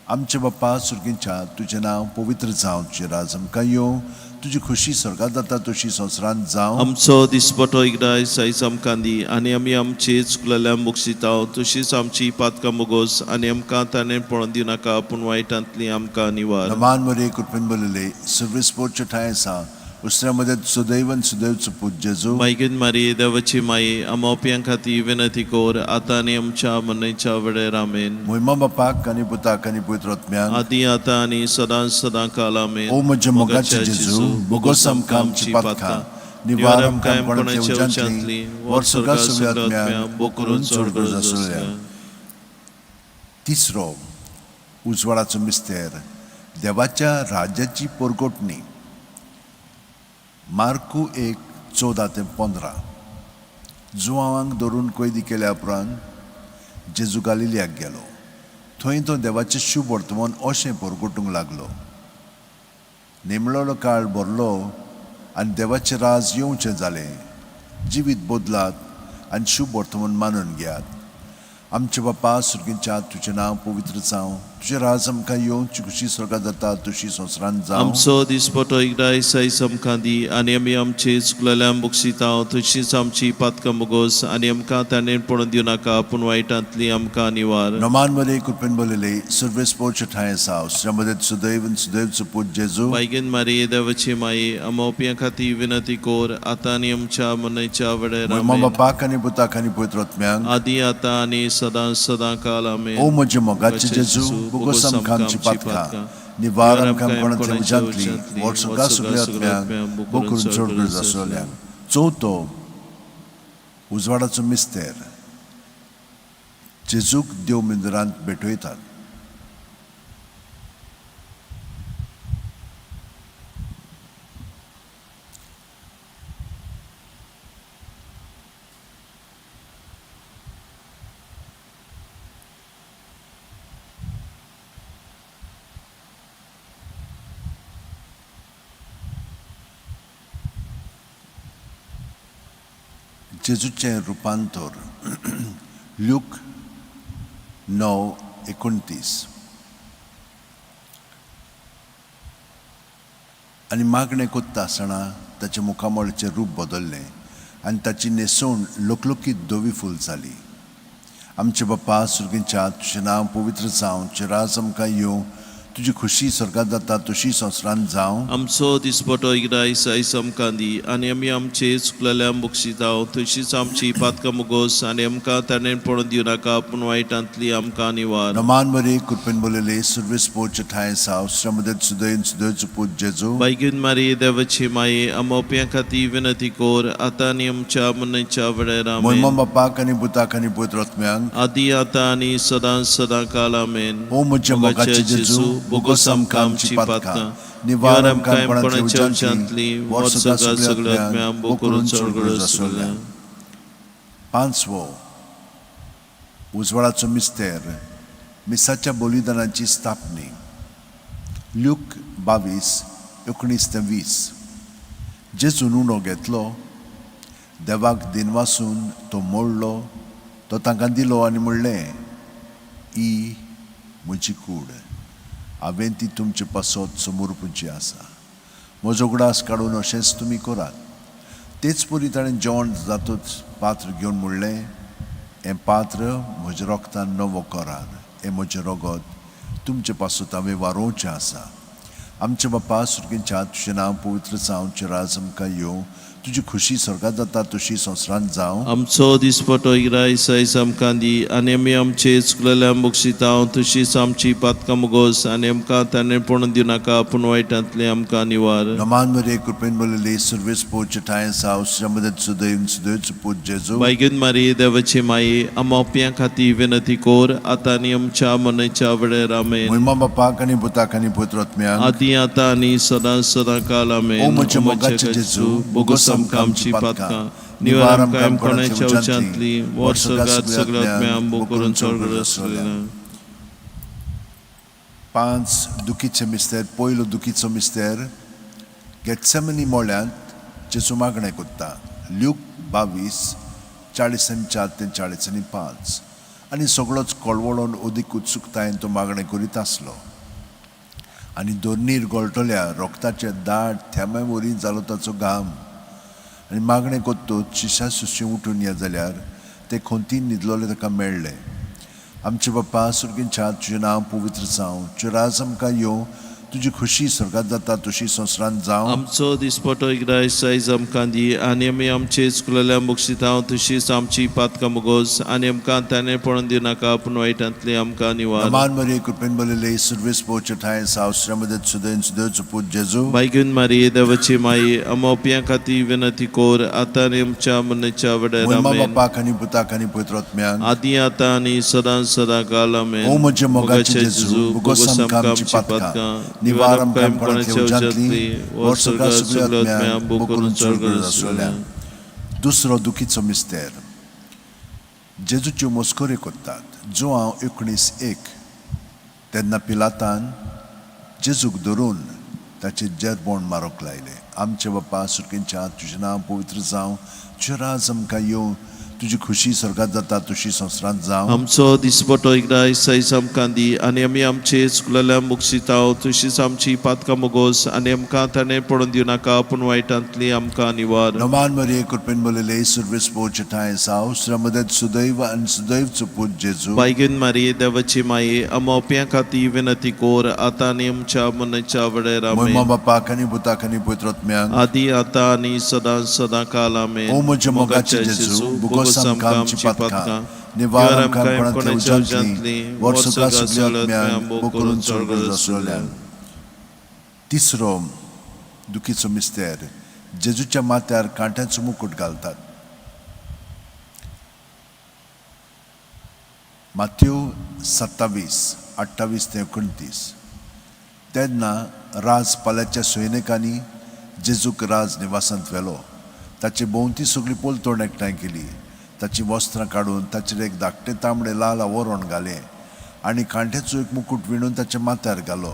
आमचे बाप्पा सुर्गीच्या, तुजें नांव पवित्र जावं, तुजें राज आमकां येवं, तुजी खुशी स्वर्गात जाता तशी संवसारांत जावं. आमचो दिसपटो एकदा आयज आमकां दी आनी आमी आमचे चुकलेल्या बक्षिता तशीच आमची पातकां मुगोस आनी आमकां ताणें पडून दिवं नाका पूण वायटांतली आमकां निवार. नमान मरे कृपेन बोलले सर्वेस पोरचे ठांय आसा उसऱ्यामध्ये सुदैवन सुदैवचो पूत जेजू. मागीर मारी देवाची माई आमोप्यां खातीर विनंती कोर आतां आनी आमच्या मरणाच्या वेळार आमेन. मोहिमा बापाक आनी पुताक आनी पवित्र आत्म्याक आदी आतां आनी सदां सदां काल आमेन. ओ म्हज्या मोगाचे जेजू, भोगोस आमकां आमची पातकां, निवार आमकां कोणाच्या उज्यांतली, वर सगळ्या सगळ्या आत्म्यांक भोग करून चड गरज आसुल्ल्या. तिसरो उजवाडाचो मिस्तेर देवाच्या राज्याची पोरगोटणी. मार्कू 1:14-15. जुआवांक धरून कैदी केल्या उपरांत जेजू गालिलियाक गेलो. थंय तो देवाचें शुभ वर्तमान अशें पोरगोटूंक लागलो. नेमळो काळ भरलो आनी देवाचें राज येवचें जालें. जिवीत बदलात आनी शुभ वर्तमान मानून घेयात. आमचे बापा सुर्गीच्या, तुजें नांव पवित्र जावं, तुजें राज आमकां येवं, तुजी खुशी स्वर्गात जाता तशी संवसारांत जावं. आमचो दिसपटो एकदा आयज आमकां दी आनी आमी आमचे चुकलेल्या बक्षिता तशीच आमची पातकां मुगोस आनी आमकां ताणें पडून दिवं नाका पूण वायटांतली आमकां निवार. नमान मरे कृपेन बोलले सर्वेस पोरचे ठांय आसा उसऱ्यामध्ये सुदैव सुदैवचो पूत जेजू. मागीर मारी देवाची माई आमोप्या खातीर विनंती कोर आतां आनी आमच्या मरणाच्या वेळार मोहिमा आमेन. बापाक आनी पुताक आनी पवित्र आत्म्याक आदी आतां आनी सदां सदां काल आमेन. ओ म्हज्या मोगाचे जेजू, भोगोस आमकां आमची पातकां, निवार आमकां कोणाच्या उज्यांतली, वर सगळ्या सगळ्या आत्म्यांक भोग करून चड गरज आसुल्ल्या. चवथो उजवाडाचो मिस्तेर जेजूक देव मंदिरांत भेटयतात. जेजूचें रुपांतर, ल्यूक 9:29. आनी मागणें कोत्ता आसतना ताचें मुखामळाचें रूप बदल्लें आनी ताची न्हेसवण लकलकीत धवी फूल जाली. आमचे बापा सुर्गींच्या, तुजें नांव पवित्र जावं, तुजें राज आमकां येवं, तुजी खुशी स्वर्गात जाता तशी संवसारांत जावं. आमचो दिसपटो इगरायस आयज आमकां दी आनी आमी आमचे चुकलेल्या बक्षिताव तशीच आमची पातकां मुगोस आनी आमकां ताणें पडून दिवं नाका पूण वायटांतली आमकां निवार. नमान मरे, कृपेन बोलले, सुर्वेस पोच ठांय साव श्रमदत सुदयन सुदयचो पूत जेजू. बायगीन मारी देवाची माये आमोप्यां खातीर विनंती कोर आतां आनी आमच्या मरणाच्या वेळार. मोहिमा आमेन. बापाक आनी पुताक आनी पवित्र आत्म्यांक. आदी आतां आनी सदां सदां काल. आमेन. ओ म्हज्या मोगाचे जेजू, बोगोस आमकां आमची पातकां, निवार आमकां कोणाच्या उज्यांतली, वर्सुदा सगळ्या आत्म्यांक भो करून चडगड आसल्या. पांचवो उजवाडाचो मिस्तेर, मिसाच्या बलिदानाची स्थापनी, ल्यूक 22:19 ते 20. जेजून उणो घेतलो, देवाक दिनवासून तो मोडलो, तो तांकां दिलो आनी म्हणलें, ही म्हजी कूड, हांवें ती तुमचे पासत समर्पूची आसा. म्हजो उगडास काडून अशेंच तुमी करात. तेच परी ताणें जेवण जातूच पात्र घेवन म्हणलें, हें पात्र म्हज्या रोगतान नवो करार, हें म्हजें रगत तुमचे पासत हांवें वारोवचें आसा. आमचे बापा सुर्गींच्या, तुजें नांव पवित्र जावं, तुजें राज आमकां येवं, तुजी खुशी स्वर्गात जाता तशी संवसारांत जावं. आमचो दिसपटो इगरायस आयज आमकां दी आनी आमी आमचे चुकलेल्या बक्षिताव तशीच आमची पातकां मुगोस आनी आमकां ताणें पडून दिवं नाका पूण वायटांतली आमकां निवार. नमान मरे, कृपेन बोलले, सुर्वेस पोच ठांय साव श्रमदत सुदैव सुदैवचो पूत जेजू. बायगीन मारी देवाची माये आमोप्यां खातीर विनंती कोर आतां आनी आमच्या मरणाच्या वेळार. आमेन. मोहिमा बापाक आनी पुताक आनी पवित्र आत्म्यांक. आदी आतां आनी सदां सदां काल. आमेन. ओ म्हज्या मोगाचे जेजू, बोगोस आमकां आमची पातकां, निवार आमकां कोणाच्या उच्यांतली, वर्सगात सगळ्या आत्म्या करून चडगड आसलें. पांच दुखीचे मिस्तेर. पयलो दुखीचो मिस्तेर, गेटसेमनी मोळ्यांत जेजू मागणें कोत्ता, ल्यूक 22:44 ते 45. आनी सगळोच कळवळोन अदीक उत्सुकतायेन तो मागणें करीत आसलो आनी दोरनीर गळटल्या रोगताचे दाट थेंब्या वरी जालो ताचो घाम. आनी मागणें कोत्तूच शिशा सुशी उठून या जाल्यार ते खोंतीन न्हिदलोले ताका मेळ्ळे. आमचे बाप्पा सुर्गींच्या, तुजें नांव पवित्र जावं, तुजें राज आमकां येवं, तुजी खुशी स्वर्गात जाता तशी संवसारांत जावं. आमचो दिसपटो इगरायस आयज आमकां दी आनी आमी आमचे चुकलेल्या बक्षिताव तशीच आमची पातकां मुगोस आनी आमकां ताणें पडून दिवं नाका पूण वायटांतली आमकां निवार. नमान मरे, कृपेन बोलले, सुर्वेस पोच ठांय साव श्रमदत सुदैव सुदैवचो पूत जेजू. बायगीन मारी देवाची माई आमोप्यां खातीर विनंती कोर आतां आनी आमच्या मरणाच्या वेळार. मोहिमा आमेन. बापाक आनी पुताक आनी पवित्र आत्म्यांक. आदी आतां आनी सदां सदां काल. आमेन. ओ म्हज्या मोगाचे जेजू, बोगोस आमकां आमची पातकां, निवार आमकां कोणाच्या उज्यांतली, वर्सुगा सगळ्या आत्म्यांक भो करून चडगड आसलेल्या. दुसरो दुखीचो मिस्तेर, जेजूच्यो मस्कऱ्यो करतात, जुआंव 19:1. तेन्ना पिलातान जेजूक धरून ताचेर जेरबोण मारूंक लायलें. आमचे बापा सुर्गींच्या, तुजें नांव पवित्र जावं, तुजें राज आमकां येवं, तुजी खुशी स्वर्गात जाता तशी संवसारांत जावं. आमचो दिसपटो इगरायस आयज आमकां दी आनी आमी आमचे चुकलेल्या बक्षिताव तशीच आमची पातकां मुगोस आनी आमकां ताणें पडून दिवं नाका पूण वायटांतली आमकां निवार. नमान मरिये, कृपेन बोलले, सुर्वेस पोच ठांय साव श्रमदत सुदैव आनी सुदैवचो पूत जेजू. बायगीन मारी देवाची माये आमोप्यां खातीर विनंती कोर आतां आनी आमच्या मरणाच्या वेळार. मोहिमा आमेन. बापाक आनी पुताक आनी पवित्र आत्म्यांक. आदी आतां आनी सदां सदां काल. आमेन. ओ म्हज्या मोगाचे जेजू, बोगोस आमकां आमची पातकां, निवार आमकां कोणाच्या उज्यांतली, वर्सुगा सगळ्या आत्म्यांक भो करून चडगड आसलेल्या. तिसरो दुखीचो मिस्तेर, जेजूच्या माथ्यार कांट्याचो मुकूट घालतात, माथ्यो 27:28 ते 29. तेन्ना राजपाल्याच्या सैनिकांनी जेजूक राज निवासांत व्हेलो. ताचे भोंवती सगळी पलतोण एकठांय केली. ताचीं वस्त्रां काडून ताचेर एक धाकटें तांबडें लाल आवरण घालें आनी कांट्याचो एक मुकूट विणून ताच्या माथ्यार घालो.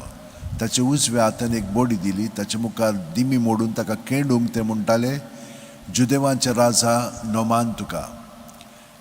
ताच्या उजव्या हातान एक बडी दिली. ताचे मुखार दिमी मोडून ताका केंडूंक ते म्हणटाले, जुदेवांचे राजा नोमान तुका.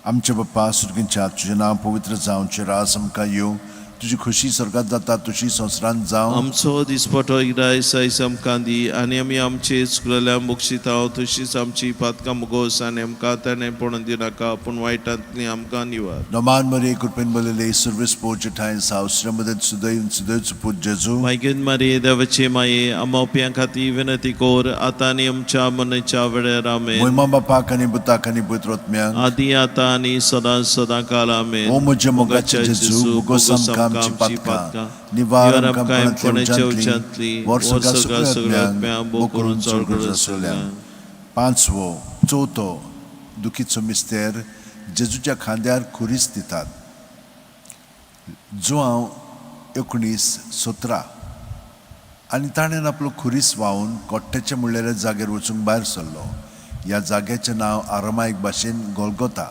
आमचे बाप्पा सुर्गींच्या, तुजें नांव पवित्र जावचें, राज आमकां येवं, तुजी खुशी स्वर्गात जाता तुशी संवसारांत जावं. आमचो दिसपटो एकदां आयज आमकां दी आनी आमी आमचे चुकलेल्या बक्षिता तशीच आमची पातकां मुगोस आनी आमकां ताणें पडून दिनाका पूण वायटांतली आमकां निवार. नोमान मरे कृपेन बलेले सर्वेस पोवचे ठांय साव श्रीमदत सुदैव सुदैव पूत जेजू. मागीर मारये देवाचे माये आमोप्यां खातीर विनंती कोर आतां आनी आमच्या मनाच्या वेळार. आमेन. मोयमा बापाक आनी पुताक आनी पवित्र आत्म्याक. आदी आतां आनी सदां सदां काल. आमेन. ओ म्हज्या मोगाचे जेजू, भोगोस आमकां आमची पातकां, निवार आमकां कोणांतल्या उज्यांतली, वर्सुका सगळ्या आत्म्यांक भोग करून चड गरज आसलेल्यांक. पांचवो चवथो दुखीचो मिस्तेर, जेजूच्या खांद्यार खुरीस दितात. जुआंव 19:17. आनी ताणें आपलो खुरीस व्हांवून कोट्ट्याचे म्हणलेल्या जाग्यार वचूंक भायर सरलो. ह्या जाग्याचें नांव आरामायक भाशेन गोलगोता.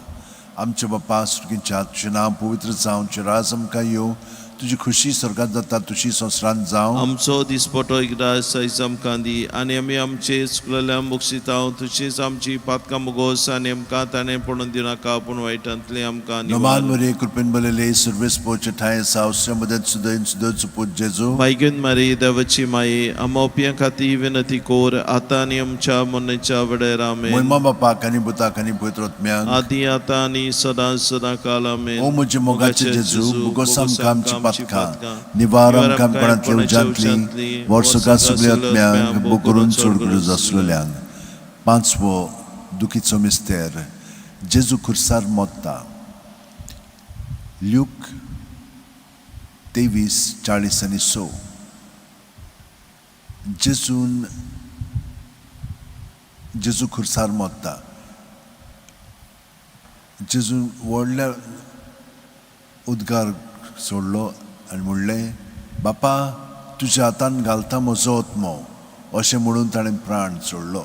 आमचे बाप्पा सुर्गींच्या, तुजें नांव पवित्र जावचें, राज आमकां येवं, तुजी खुशी स्वर्गात जाता तुशी संवसारांत जावं. आमचो दिसपटो एकदां आयज आमकां दी आनी आमी आमचे चुकलेल्या बक्षिता तशीच आमची पातकां मुगोस आनी आमकां ताणें पडून दिनाका पूण वायटांतली आमकां नोमान निवार. मरे कृपेन बलेले सर्वेस पोवचे ठांय सावश्र मदत सुदैन सुदैव पूत जेजू. मायगेन मारी देवाची माये आमोप्यां खातीर विनंती कोर आतां आनी आमच्या मरणाच्या वेळार. आमेन. मोयमा बापाक आनी पुताक आनी पवित्र आत्म्याक. आदी आतां आनी सदां सदां काल. आमेन. ओ म्हज्या मोगाचे जेजू, भोगोस आमकां आमची पातकां, निवार आमकां कोणांतल्या उज्यांतली, वर्सुका सगल्या आत्म्यांक भोग करून चड गरज आसलेल्यांक. पांचवो दुखीचो मिस्तेर, जेजू खुर्सार मोत्ता. ल्यूक 23:46. जेजून जेजू खुर्सार मोत्ता. जेजून व्हडल्या उद्गार सोडलो आनी म्हणलें, बापा तुज्या हातान घालता म्हजो आत्मो. अशें म्हणून ताणें प्राण सोडलो.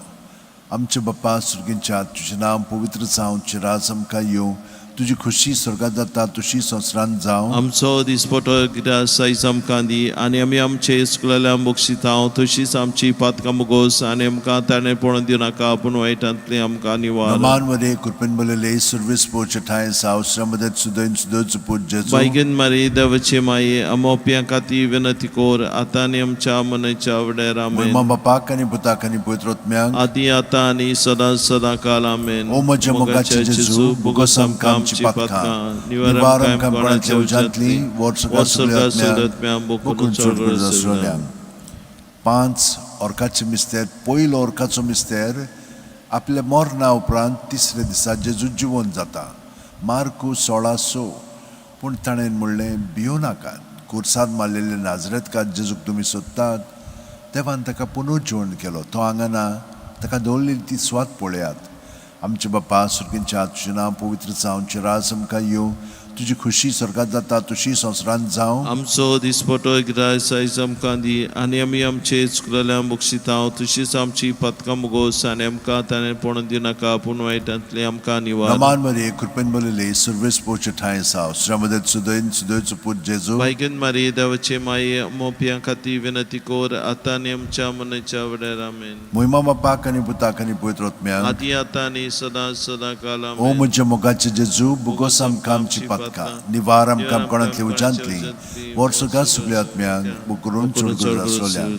आमचे बाप्पा सुर्गींच्या, तुजें नांव पवित्र जावचें, राज आमकां येवं, तुजी खुशी स्वर्गात जाता तुशी संवसारांत जावं. आमचो दिसपटो एकदां आयज आमकां दी आनी आमी आमचे चुकलेल्या बक्षिता तशीच आमची पातकां मुगोस आनी आमकां ताणें पडून दिनाका पूण वायटांतली आमकां निवार. नमान मरे कृपेन बलेले सर्वेस पोवचे ठांय सावश्र मदत सुदैन सुदैव पूत जेजू. बायगेन मारी देवाचे माये आमोप्यां खातीर विनंती कोर आतां आनी आमच्या मनाच्या वेळार. मोयमा आमेन. बापाक आनी पुताक आनी पवित्र आत्म्याक. आदी आतां आनी सदां सदां काल. आमेन. ओ म्हज्या मोगाचे जेजू, भोगोस आमकां आमची पातकां, निवार आमकां कोणांतल्या उज्यांतली, वर्सुका सगल्या आत्म्यांक भोग करून चड गरज आसलेल्यांक. पांच ऑर्काचे मिस्तेर, पयलो ऑर्काचो मिस्तेर, आपल्या मरणा उपरांत तिसऱ्या दिसा जेजू जिवन जाता. मार्कू 16:6. पूण ताणें म्हणलें, भियो नाकात, खुर्सार मारलेले नाजरेतकार जेजूक तुमी सोदतात. देवान ताका पुनर्जीवन केलो. तो हांगा ना, ताका दवरलेली ती सुवात पळयात. आमचे बाप्पा सुर्गींच्या, तुजें नांव पवित्र जावचें, राज आमकां येवं, तुजी खुशी स्वर्गात जाता तुशी संवसारांत जावं. आमचो दिसपटो एकदां आयज आमकां दी आनी आमी आमचे चुकलेल्या बक्षिता तशीच आमची पातकां मुगोस आनी आमकां ताणें पडून दिनाका पूण वायटांतली आमकां निवार. नमान मरे कृपेन बलेले सर्वेस पोवचे ठांय साव श्रमदत सुदैन सुदैव पूत जेजू. बायगेन मारी देवाचे माये मोप्यां खातीर विनंती कोर आतां आनी आमच्या मनाच्या वेळार. आमेन. मोहिमा बापाक आनी पुताक आनी पवित्र आत्म्याक. आदी आतां आनी सदां सदां काल. ओ आमेन. म्हज्या मोगाचे जेजू, भोगोस आमकां आमची पातकां, निवार आमकां कोणांतल्या उज्यांतली, वर्सुका सगल्या आत्म्यांक भोग करून चड गरज आसलेल्यांक.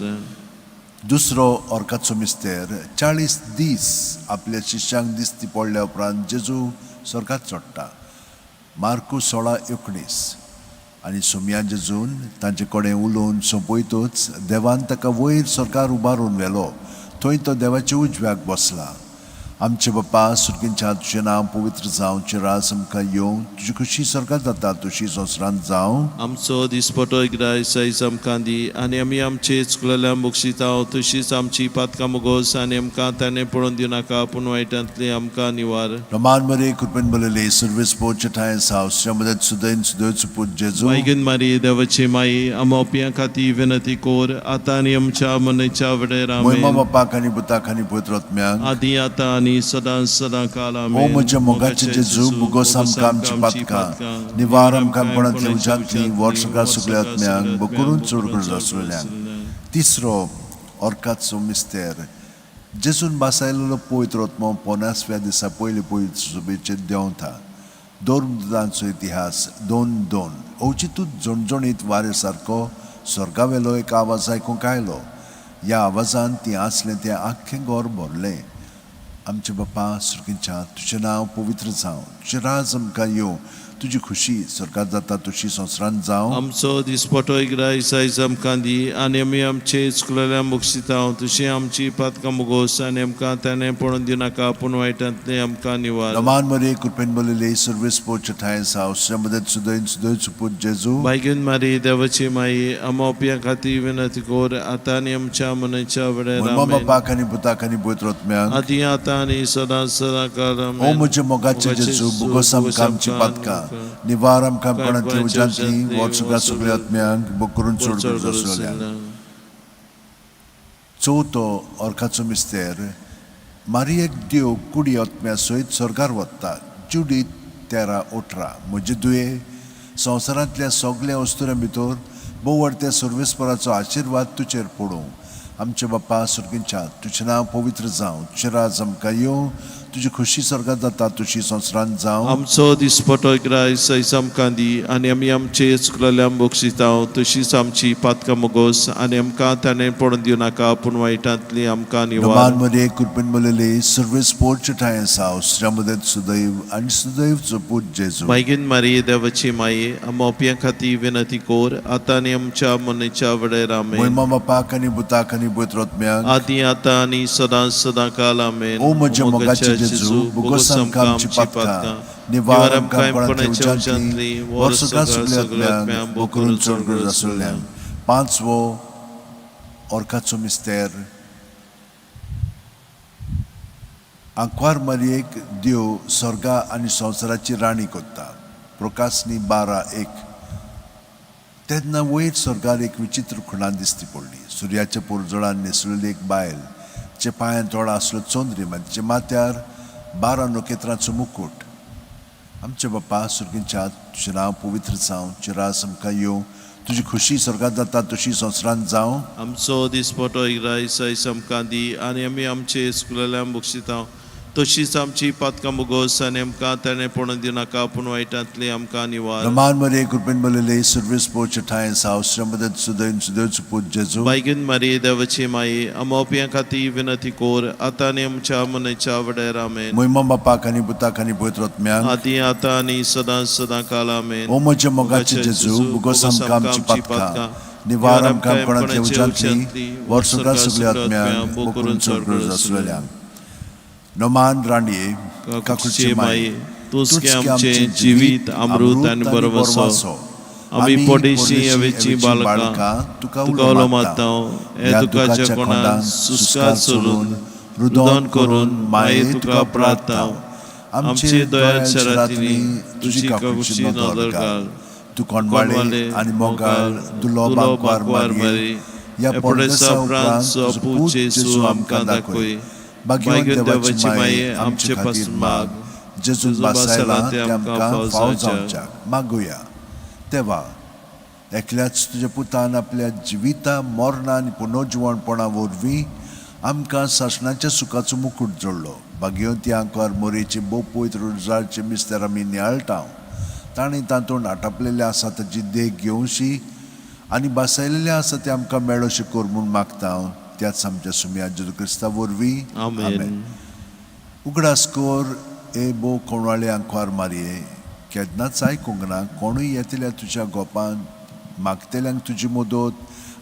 दुसरो ऑर्काचो मिस्तेर, 40 दीस आपल्या शिश्यांक दिसती पडल्या उपरांत जेजू स्वर्गात चडटा. मार्कू 16:19. आनी सोमया जेजून तांचे कडेन उलोवन सोंपयतच देवान ताका वयर सरकार उबारून व्हेलो, थंय तो देवाच्या उजव्याक बसला. आमचे बाप्पा सुर्गींच्या, तुजें नांव पवित्र जावचें, राज आमकां येवं, तुजी खुशी स्वर्गात जाता तुशी संवसारांत जावं. आमचो दिसपटो एकदां आयज आमकां दी आनी आमी आमचे चुकलेल्या बक्षिता तशीच आमची पातकां मुगोस आनी आमकां ताणें पडून दिनाका पूण वायटांतली आमकां निवार. नमान मरे कृपेन बलेले सर्वेस पोवचे ठांय साव श्रमदत सुदैन सुदैव पूत जेजू. मायगेन मारी देवाची माई आमोप्यां खातीर विनंती कोर आतां आनी आमच्या मनाच्या वेळार. मोहिमा आमेन. बापाक आनी पुताक आनी पवित्र आत्म्याक. आदी आतां आनी सदां सदां काल. ओ आमेन. म्हज्या मोगाचे जेजू, भोगोस आमकां आमची पातकां, निवार आमकां कोणांतल्या उज्यांतली, वर्सुका सगल्या आत्म्यांक भोग करून चड गरज आसलेल्यांक. तिसरो ऑर्काचो मिस्तेर, जेजून भासायलेलो पवित्र आत्मो पोनासव्या दिसा पयले पयली सुबेचेर देंवता. धर्मदूतांचो इतिहास 2:2. अवचितूच झणझणीत वारे सारको स्वर्गावेलो एक आवाज आयकूंक आयलो. ह्या आवाजान ती आसलें तें आख्खें घर भरलें. आमचे बापा सुर्गींच्या, तुजें नांव पवित्र जावं, तुजें राज आमकां येवं, तुजी खुशी स्वर्गात जाता तशी संवसारांत जावं. आमचो दिसपटो ग्रायस आयज आमकां दी आनी आमी आमचे चुकलेल्या बक्षिता तशी आमची पातकां मुगोस आनी आमकां ताणें पळोवन दिनाका पूण वायटांतलें आमकां निवार. नमान मरे कृपेन बोलिले सर्वेस पोच ठांय साव मदत सुदैन सुदैव सुपूत जेजू. बायगेन मारी देवाची माई आमोप्या खातीर विनंती कर आतां आनी आमच्या मनाच्या वेळार. मोनमा आमेन. बापाक आनी पुताक आनी पवित्र आत्म्याक. आदी आतां आनी सदां सदां काल. ओ आमेन. म्हज्या मोगाचे जेजू, बुगोस आमकां आमची पातकां निवार, आमकां कोणांतली उज्यांतली वर्सुका सगळ्या आत्म्यांक बुक करून चड गरज आसलेल्यांक. चवथो अर्काचो मिस्तेर. मारियेक देव कुडी आत्म्या सयत स्वर्गार वता. जुडीत 13:18. म्हजे दुये, संवसारांतल्या सगल्या वस्तुऱ्यां भितर भोव सर्वेस्पराचो आशिर्वाद तुजेर पडूं. आमचे बाप्पा सुर्गींच्या, तुजें नांव पवित्र जावं, तुजें राज आमकां येवं, तुजी खुशी स्वर्गात जाता तशी संवसारांत जावं. आमचो दिसपटो ग्रायस आयज आमकां दी आनी आमी आमचे चुकलेल्या बक्षिता तशीच आमची पातकां मुगोस आनी आमकां ताणें पडून दिवनाका पूण वायटांतली आमकां निवार. नमान मरे कृपेन बोलले सर्वेस पोर्च ठांय साव श्रमदत सुदैव आनी सुदैव पूत जेजू. मागीर मारी देवाची माई आमोप्या खातीर विनंती कोर आतां आनी आमच्या मनाच्या वेळार. आमेन. मोहिमा बापाक आनी पुताक आनी पवित्र आत्म्याक. आदी आतां आनी सदां सदां काल. आमेन. ओ म्हज्या मोगाचे जेजू, बुगोस आमकां आमची पातकां निवार, आमकां कोणाच्या उज्यांतली वर्सुका सगल्या आत्म्यांक बोकरून चड गरज आसलेल्यांक. पांचवो ऑर्काचो मिस्तेर. आंकवार मारयेक देव स्वर्गा आनी संवसाराची राणी कोत्ता. प्रकाशनी 12:1. तेन्ना वयर स्वर्गार एक विचित्र खुणां दिसती पडली. सुर्याच्या पुरजोळान न्हेसलेली एक बायल, जे पांयान तोळा आसलो चंद्रीम आनी तिच्या माथ्यार 12 नखेत्रांचो मुकूट. आमचे बाप्पा सुर्गींच्या, तुजें नांव पवित्र जावं, तुजें राज आमकां येवं, तुजी खुशी स्वर्गात जाता तशी संवसारांत जावं. आमचो दिसपटो ग्रायस आयज आमकां दी आनी आमी आमचे चुकलेल्या बक्षिता तशीच आमची पातकां मुगोस आनी आमकां ताणें पडून दिवनाका पूण वायटांतली आमकां निवार. नमान मरे कृपेन बोलिले सर्वेस पोच ठांय साव श्रमदत सुदैव सुदैव पूत जेजू. बायगीन मारी देवाची माई आमोप्या खातीर विनंती कोर आतां आनी आमच्या मनाच्या वेळार. आमेन. मोहिमा बापाक आनी पुताक आनी पवित्र आत्म्याक. आदी आतां आनी सदां सदां काल. आमेन. ओ म्हज्या मोगाचे जेजू, बुगोस आमकां आमची पातकां निवार, आमकां कोणांतल्या उज्यांतली वर्सुका सगल्या आत्म्यांक बोकरून चड गरज आसलेल्यांक. नमान राणये, काकुळचे माई, तूंच की आमचें जिवीत, अमृत आनी बरवसो. आमी पडेशी हवेची बालकां तुका तुका उलो मारता. हे दुखाच्या कोणाक सुस्कार सोडून रुदन करून माये तुका प्रार्थना. आमचे दयाळ शरांतली तुजी काकुळची नदर घाल. तूं कोणवाळे आनी मोगाळ दुलो बांकवार मारये, ह्या परदेसा परदेसा उपरांत उपरांत पूत जेजू आमकां दाखय. भाग्यवान देवाची माये आमचे खातीर माग. जेजून बासायला ते आमकां फाव जावच्याक मागुया. तेवा एकल्याच तुज्या पुतान आपल्या जिविता, मरणा आनी पुनर्जिवणपणा वरवीं आमकां सासणाच्या सुखाचो मुकूट जोडलो. भाग्यवंती आंकवार मोरेचे भोव पवित्र रुजारचे मिस्तेर आमी नियाळटा. ताणें तातूंत आटापलेलें आसा ताची देख घेवशी आनी बासायलेलें आसा तें आमकां मेळोशें कर म्हूण मागता हांव त्याच आमच्या सुम्या जेजू क्रिस्ता वरवीं. आमेन. उगडास कर ए भोव कोणवाळे आंकवार मारये, केन्नाच आयकूंक ना कोणूय येतल्या तुज्या गोपान मागतल्यांक तुजी मदत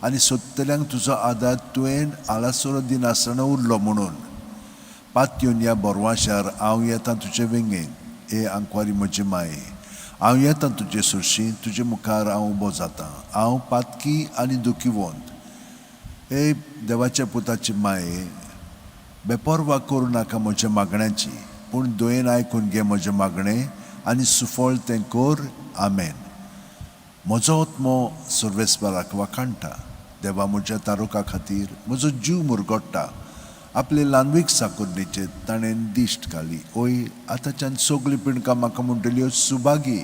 आनी सोदतल्यांक तुजो आदार तुवें आलासरो दिनासतना उरलो म्हणून. पातयेवन ह्या बोरवाशार हांव येता तुजे वेंगेन. ए आंकवारी म्हजी माये, हांव येता तुजे सुरशी, तुजे मुखार हांव उबो जाता. हांव पातकी आनी दुखीवंत. ए देवाच्या पुताची माये, बेपर्वा करूं नाका म्हज्या मागण्याची, पूण दयेन आयकून घे म्हजें मागणें आनी सुफळ तें कर. आमेन. म्हजो आत्मो सर्वेस्पराक वाखाणटा. देवा म्हज्या तारुका खातीर म्हजो जीव मुरगोट्टा. आपले ल्हानवीक साकुर्णीचेर ताणें दिश्ट घाली. ओय, आतांच्यान सगळीं पिणकां म्हाका म्हणटल्यो सुभागी.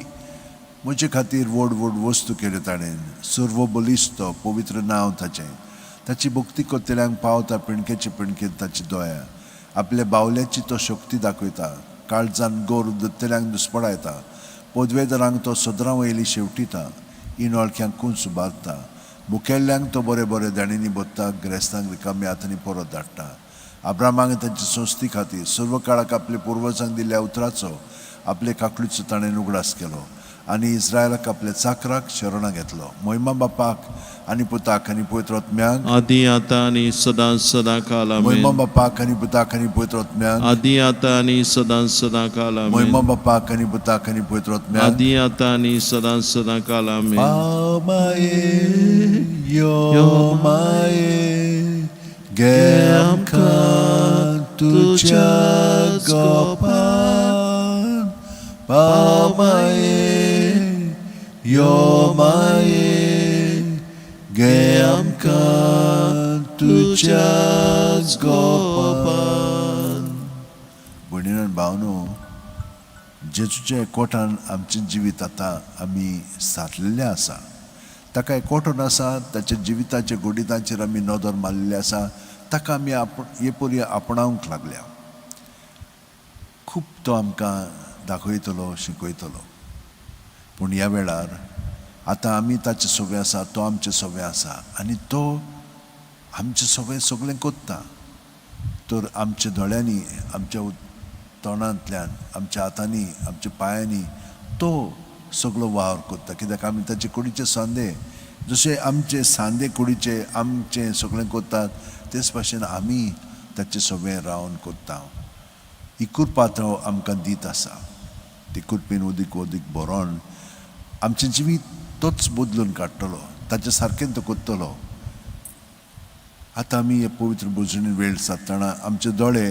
म्हजे खातीर व्हड व्हड वस्तू केल्यो ताणें. सर्व बलिश्त पवित्र नांव ताचें. ताची भक्ती करतल्यांक पावता पिणकेचे पिणकेन ताची दया. आपल्या बावल्याची तो शक्ती दाखयता, काळजान गोर दत्तल्यांक दुस्पडायता. पदवेदारांक तो सदरां वयली शेवटिता, इनोळख्यांक कुंस उबारता. मुखेल्ल्यांक तो बरे बरे दाणींनी भरता, ग्रेस्तांक रिकामी हातांनी परत धाडटा. अब्रामाक तांची संस्थी खातीर सर्व काळाक आपल्या पुर्वजांक दिल्ल्या उतराचो आपले काकडीचो ताणें उगडास केलो आनी इस्रायलाक आपल्या चाकराक शरणां घेतलो. मोहिमा बापाक आनी पुताक आनी पवित्र आत्म्याक, आदी आतां आनी सदां सदां काल आमेन. मोहिमा बापाक आनी पुताक आनी पवित्र आत्म्याक, आदी आतां आनी सदां सदां काल आमेन. मोहिमा बापाक आनी पुताक आनी पवित्र आत्म्याक, आदी आतां आनी सदां सदां काल आमेन. पाव माये यो माये गे आमकां तुज्या गोपान. पाव माये यो माये गे आमकां तुज्याच गोपान. भयणीन आनी भावनो, जेजूच्या एकवटान आमचें जिवीत आतां आमी सारलेलें आसा. ताका एकवटून आसा, ताच्या जिविताच्या गोडितांचेर आमी नदर मारलेली आसा. ताका आमी हे परी आपणावंक लागल्या. खूब तो आमकां दाखयतलो, शिकयतलो. पूण ह्या वेळार आतां आमी ताचे सोबे आसा, तो आमचे सोबे आसा आनी तो आमचे सोबे सगळें कोत्ता. तर आमच्या दोळ्यांनी, आमच्या तोंडांतल्यान, आमच्या हातांनी, आमच्या पांयांनी तो सगळो वावर करता. कित्याक आमी ताचे कुडीचे सांदे, जशे आमचे सांदे कुडीचे आमचे सगळें करतात, तेच भाशेन आमी ताचे सगळें रावन करता. ही कृपा तो आमकां दीत आसा. ती कृपेन उदीक उदीक भरोन आमचें जिवीत तोच बदलून काडटलो, ताचे सारकें तो करतलो. आतां आमी हे पवित्र भजनी वेळ सादतना आमचे दोळे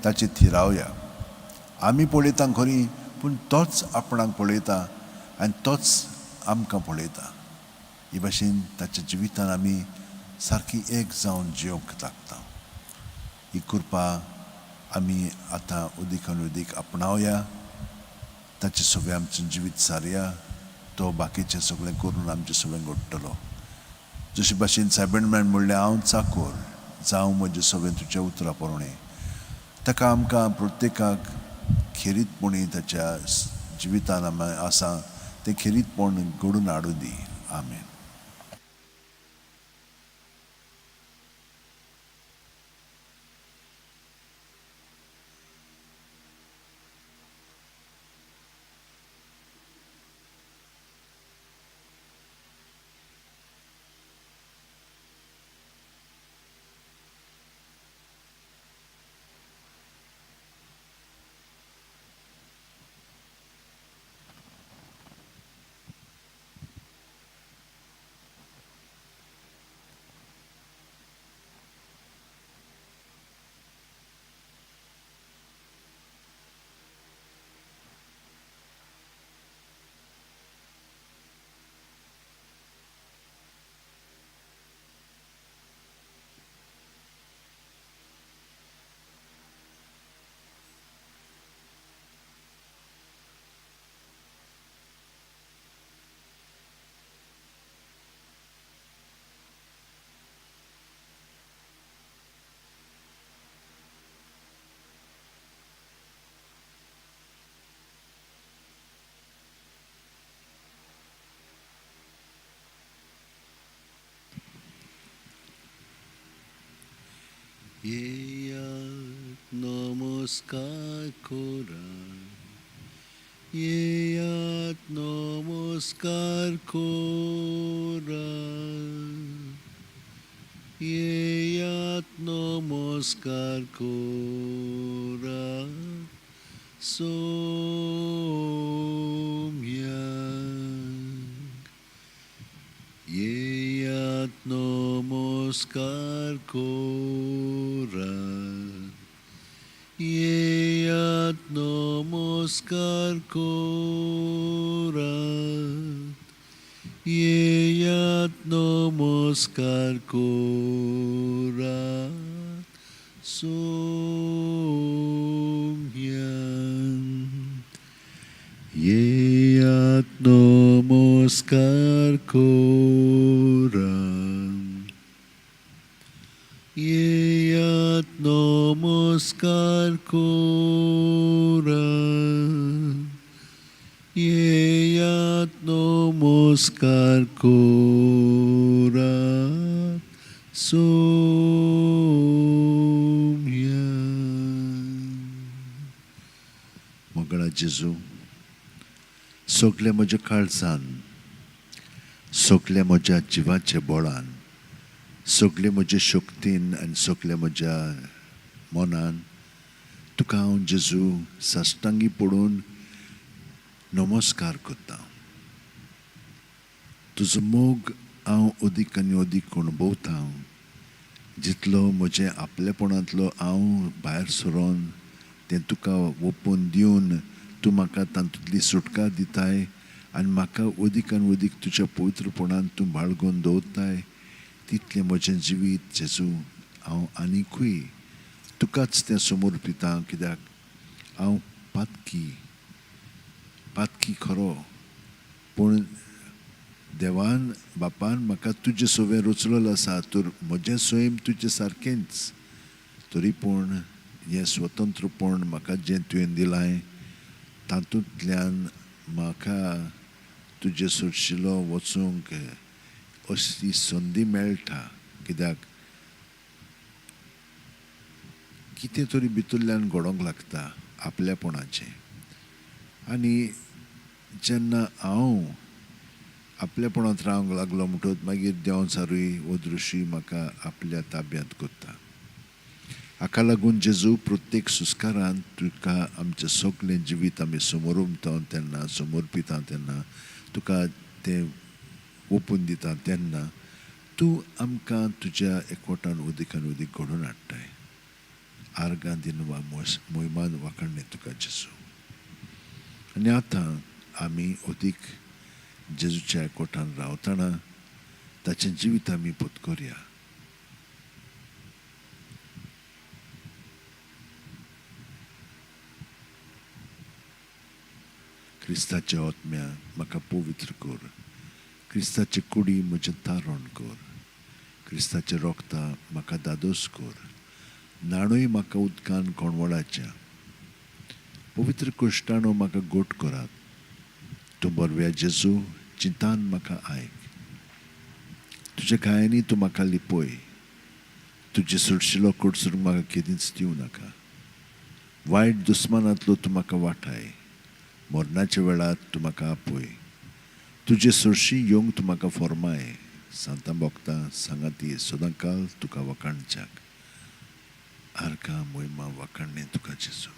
ताचे थिरावया. आमी पळयता खरी, पूण तोच आपणाक पळयता आनी तोच आमकां पळयता. हे भाशेन ताच्या जिवितान आमी सारकी एक जावन जियोंक लागता. ही कृपा आमी आतां उदीक आनी उदीक आपणावया, ताचें सगळें आमचें जिवीत सारया. तो बाकीचें सगळें करून आमचें सगळें घडटलो. जशे भाशेन सायबण म्हणलें, हांव चाकोर जावं म्हजें सगळें तुज्या उतरा प्रमाणें. ताका आमकां प्रत्येकाक खेरीतपणी ताच्या जिवितान आमी आसा तें खेरीतपण घडून हाडूं दी. आमेन. येयात नमस्कार करात, येयात नमस्कार करात, येयात नमस्कार करात सोम्याक. येयात नमस्कार करात, येयात नमस्कार करात, येयात नमस्कार करात सोम्याक. येयात नमस्कार करात. येयात नमस्कार करात सोम्या. मोगळा जेजू, सगळे म्हज्या काळजान, सगळे म्हज्या जिवाच्या बळान, सगळे म्हज्या शक्तीन आनी सगळे म्हज्या मनान तुका हांव जेजू साश्टांगी पडून नमस्कार करता. तुजो मोग हांव अदीक आनी अदीक अणभवता. जितलो म्हजें आपलेपणांतलो हांव भायर सरोन तें तुका ओपून दिवन तूं म्हाका तातूंतली सुटका दिताय आनी म्हाका अदीक आनी अदीक तुज्या पवित्रपणान तूं बाळगून दवरताय, तितलें म्हजें जिवीत जेजू हांव आनीकूय तुकाच तें समर्पिता. कित्याक हांव पातकी, पातकी खरो, पूण देवान बापान म्हाका तुजें सवें रचलोलो आसा, तर म्हजें सैम तुजें सारकेंच. तरी पूण हें स्वतंत्रपण म्हाका जें तुवें दिलां तातूंतल्यान म्हाका तुजे सरशिलो वचूंक अशी संदी मेळटा. कित्याक कितें तरी भितरल्यान घडोवंक लागता आपल्यापणाचें. आनी जेन्ना हांव आपल्यापणांत रावंक लागलो म्हणटकच मागीर देंवचारूय हो दृश्य म्हाका आपल्या ताब्यांत करता. हाका लागून जेजू प्रत्येक सुस्कारान तुका आमचें सगळें जिवीत आमी समोरता तेन्ना, समर्पिता तेन्ना, तुका तें ओपून दिता तेन्ना तूं आमकां तुज्या एकवटान उदीक आनी उदीक घडोवन हाडटाय. आर्गां दिन वा मोहिमान वाखाणणे तुका जेजू. आनी आतां आमी अदीक जेजूच्या एकवटान रावतना ताचें जिवीत आमी पोतकोरया. क्रिस्ताच्या आत्म्या म्हाका पवित्र कर, क्रिस्ताचे कुडी म्हजें तारण कर, क्रिस्ताचे रोगता म्हाका दादोस कर, न्हाणूय म्हाका उदकान कोणवळाच्या, पवित्र कुश्टाणो म्हाका गोट करात. तूं बरव्या जेजू चिंतान म्हाका आयक, तुज्या घायांनी तूं म्हाका लिपय, तुजे सुडशिलो कोडसून म्हाका केदींच दिवं नाका. वायट दुस्मानांतलो तूं म्हाका वाटाय, मरणाच्या वेळार तूं म्हाका आपय, तुजे सरशी येवंक तूं म्हाका फॉर्माय. सांतां भोगता सांगाती सदांकाल तुका वखाणच्याक. आर्गां मोहिमा वखाणणे तुका जेजू.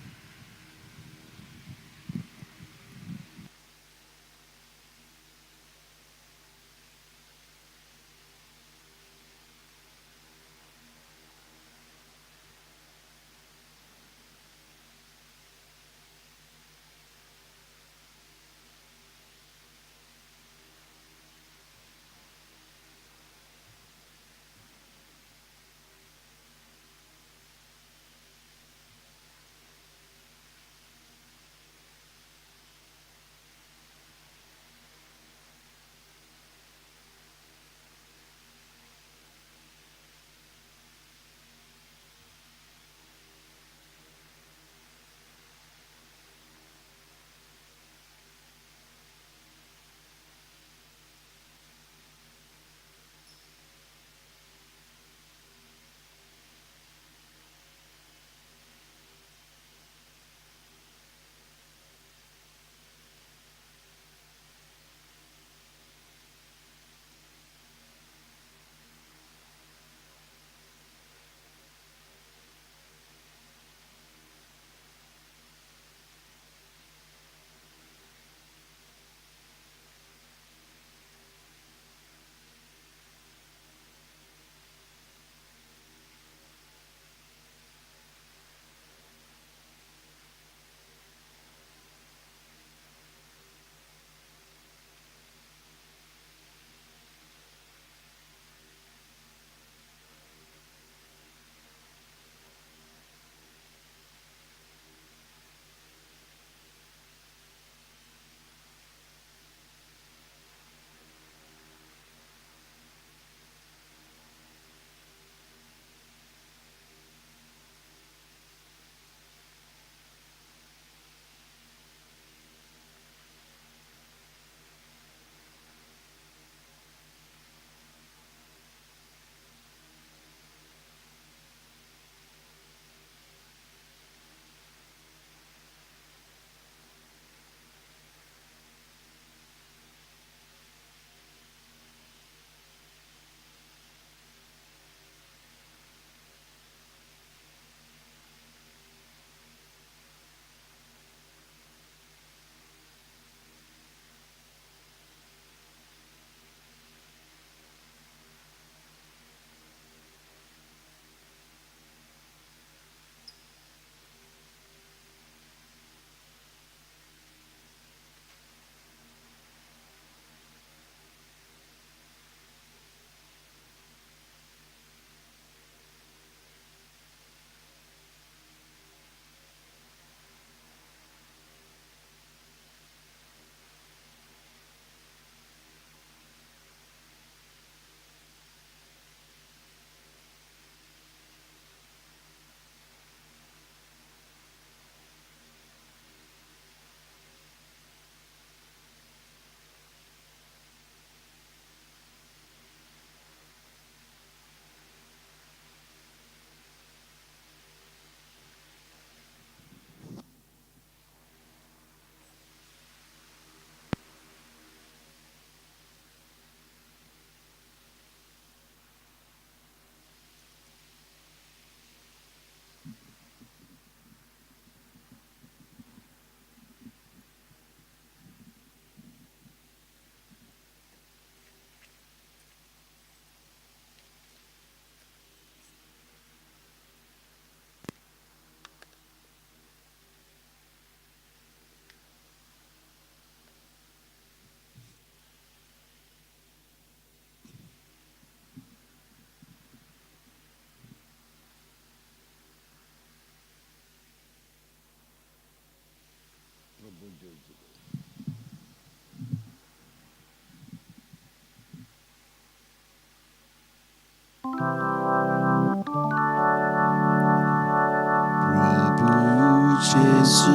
जेजू,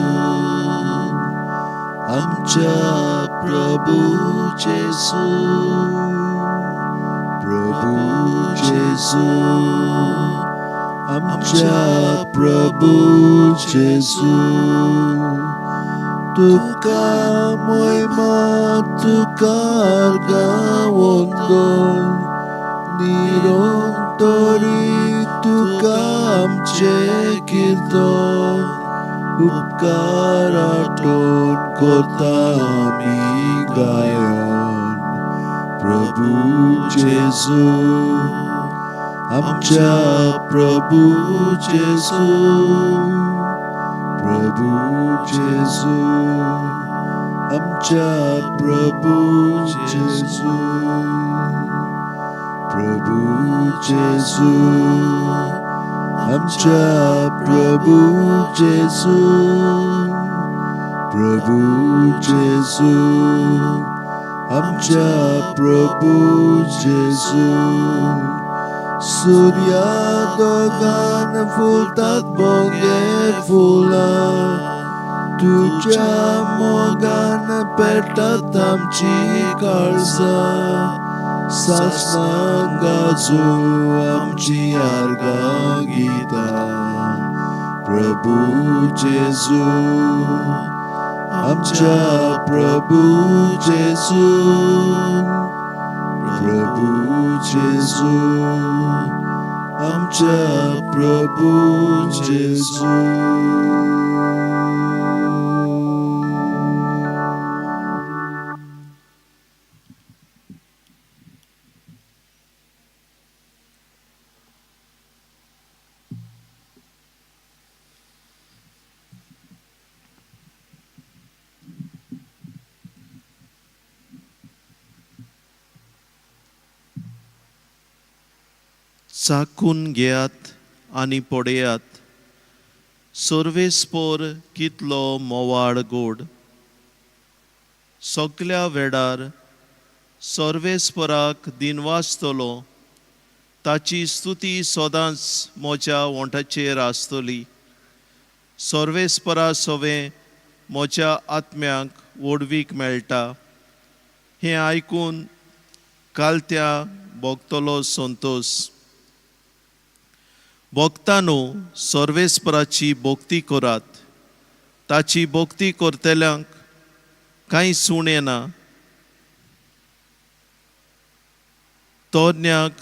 आमच्या प्रभू जेजू, प्रभू जेजू, आमच्या प्रभू जेजू. तुका मोयमा, तुका गावंदन निरंतरी, तुका आमचे कीर्तन. उपकार आठवण करता आमी गायन. प्रभू जेजू, आमच्या प्रभू जेजू, प्रभू जेजू, आमच्या प्रभू जेजू, प्रभू जेजू, आमच्या प्रभू जेजू, प्रभू जेजू, आमच्या प्रभू जेजू. सूर्या दोगान फुलतात बोगे फुलां, तुझ्या मोगान पेटतात आमची काळजां. सासणां गाजू आमची आर्गां गितां. प्रभू जेजू, आमच्या प्रभू जेजू, प्रभू जेजू, आमच्या प्रभू जेजू. चाखून घेयात आनी पळयात सर्वेस्पोर कितलो मोवाळ गोड. सगल्या वेळार सर्वेस्पराक दिनवासतलो, ताची स्तुती सदांच म्हज्या ओंठाचेर आसतली. सर्वेस्परा सवें म्हज्या आत्म्याक व्हडवीक मेळटा, हें आयकून कालत्या भोगतलो संतोश. भक्तानो, सर्वेस्पराची भक्ती करात, ताची भक्ती करतल्यांक कांय उणें ना. तरण्याक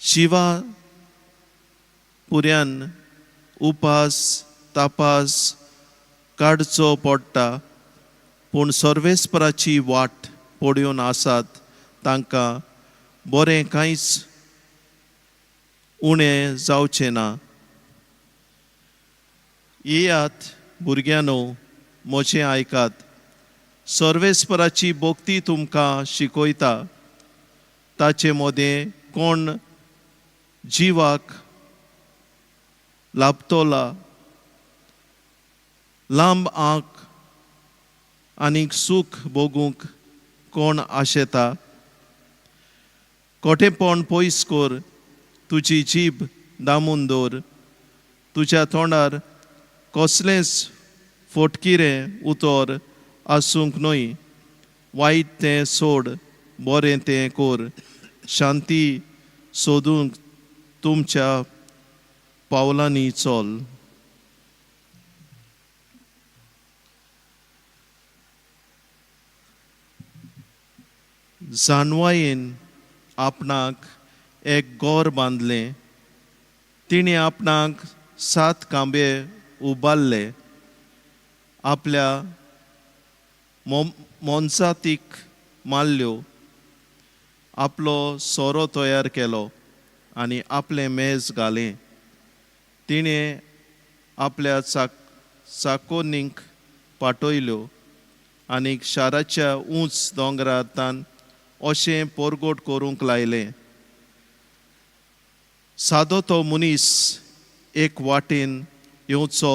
शिवा पुऱ्यान उपास तापास काडचो पडटा, पूण सर्वेस्पराची वाट पळोवन आसात तांकां बरें कांयच उणें जावचें ना. येयात भुरग्यांनो, म्हजें आयकात, सर्वेस्पराची भक्ती तुमकां शिकयता. ताचे मदें कोण जिवाक लाभतोला, लांब आंक आनीक सूख भोगूंक कोण आशेता? कोटेपण पयस कर, तुजी जीब दामून दवर, तुज्या तोंडार कसलेंच फोटकिरें उतर आसूंक न्हय. वायट तें सोड, बरें तें कर, शांती सोदूंक तुमच्या पावलांनी चल. जानवायेन आपणाक एक गोर बांदलें, तिणें आपणाक सात कांबे उबारले, आपल्या मोनजातीक मारल्यो, आपलो सोरो तयार केलो आनी आपलें मेज घालें. तिणें आपल्या चाकोनीक पाटयल्यो आनी शाराच्या उंच दोंगरांतान अशें परगट करूंक लायलें, सादो तो मनीस एक वाटेन येवचो,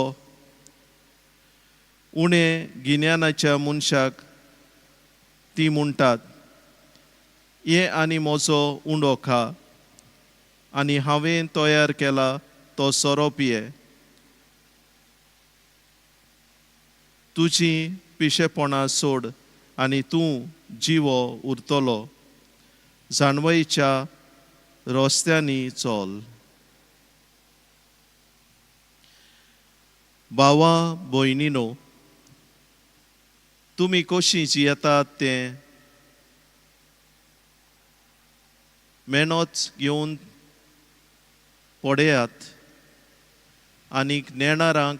उणें गिन्यानाच्या मनशाक ती म्हणटात, ये आनी म्हजो उंडो खा आनी हांवें तयार केला तो सोरो पिये. तुजीं पिशेपणां सोड आनी तूं जिवो उरतलो. जाणवयेच्या रस्त्यांनी चल. भावा भयणीनो, तुमी कशीं जियेतात तें मेहनत घेवन पळयात आनीक नेणारांक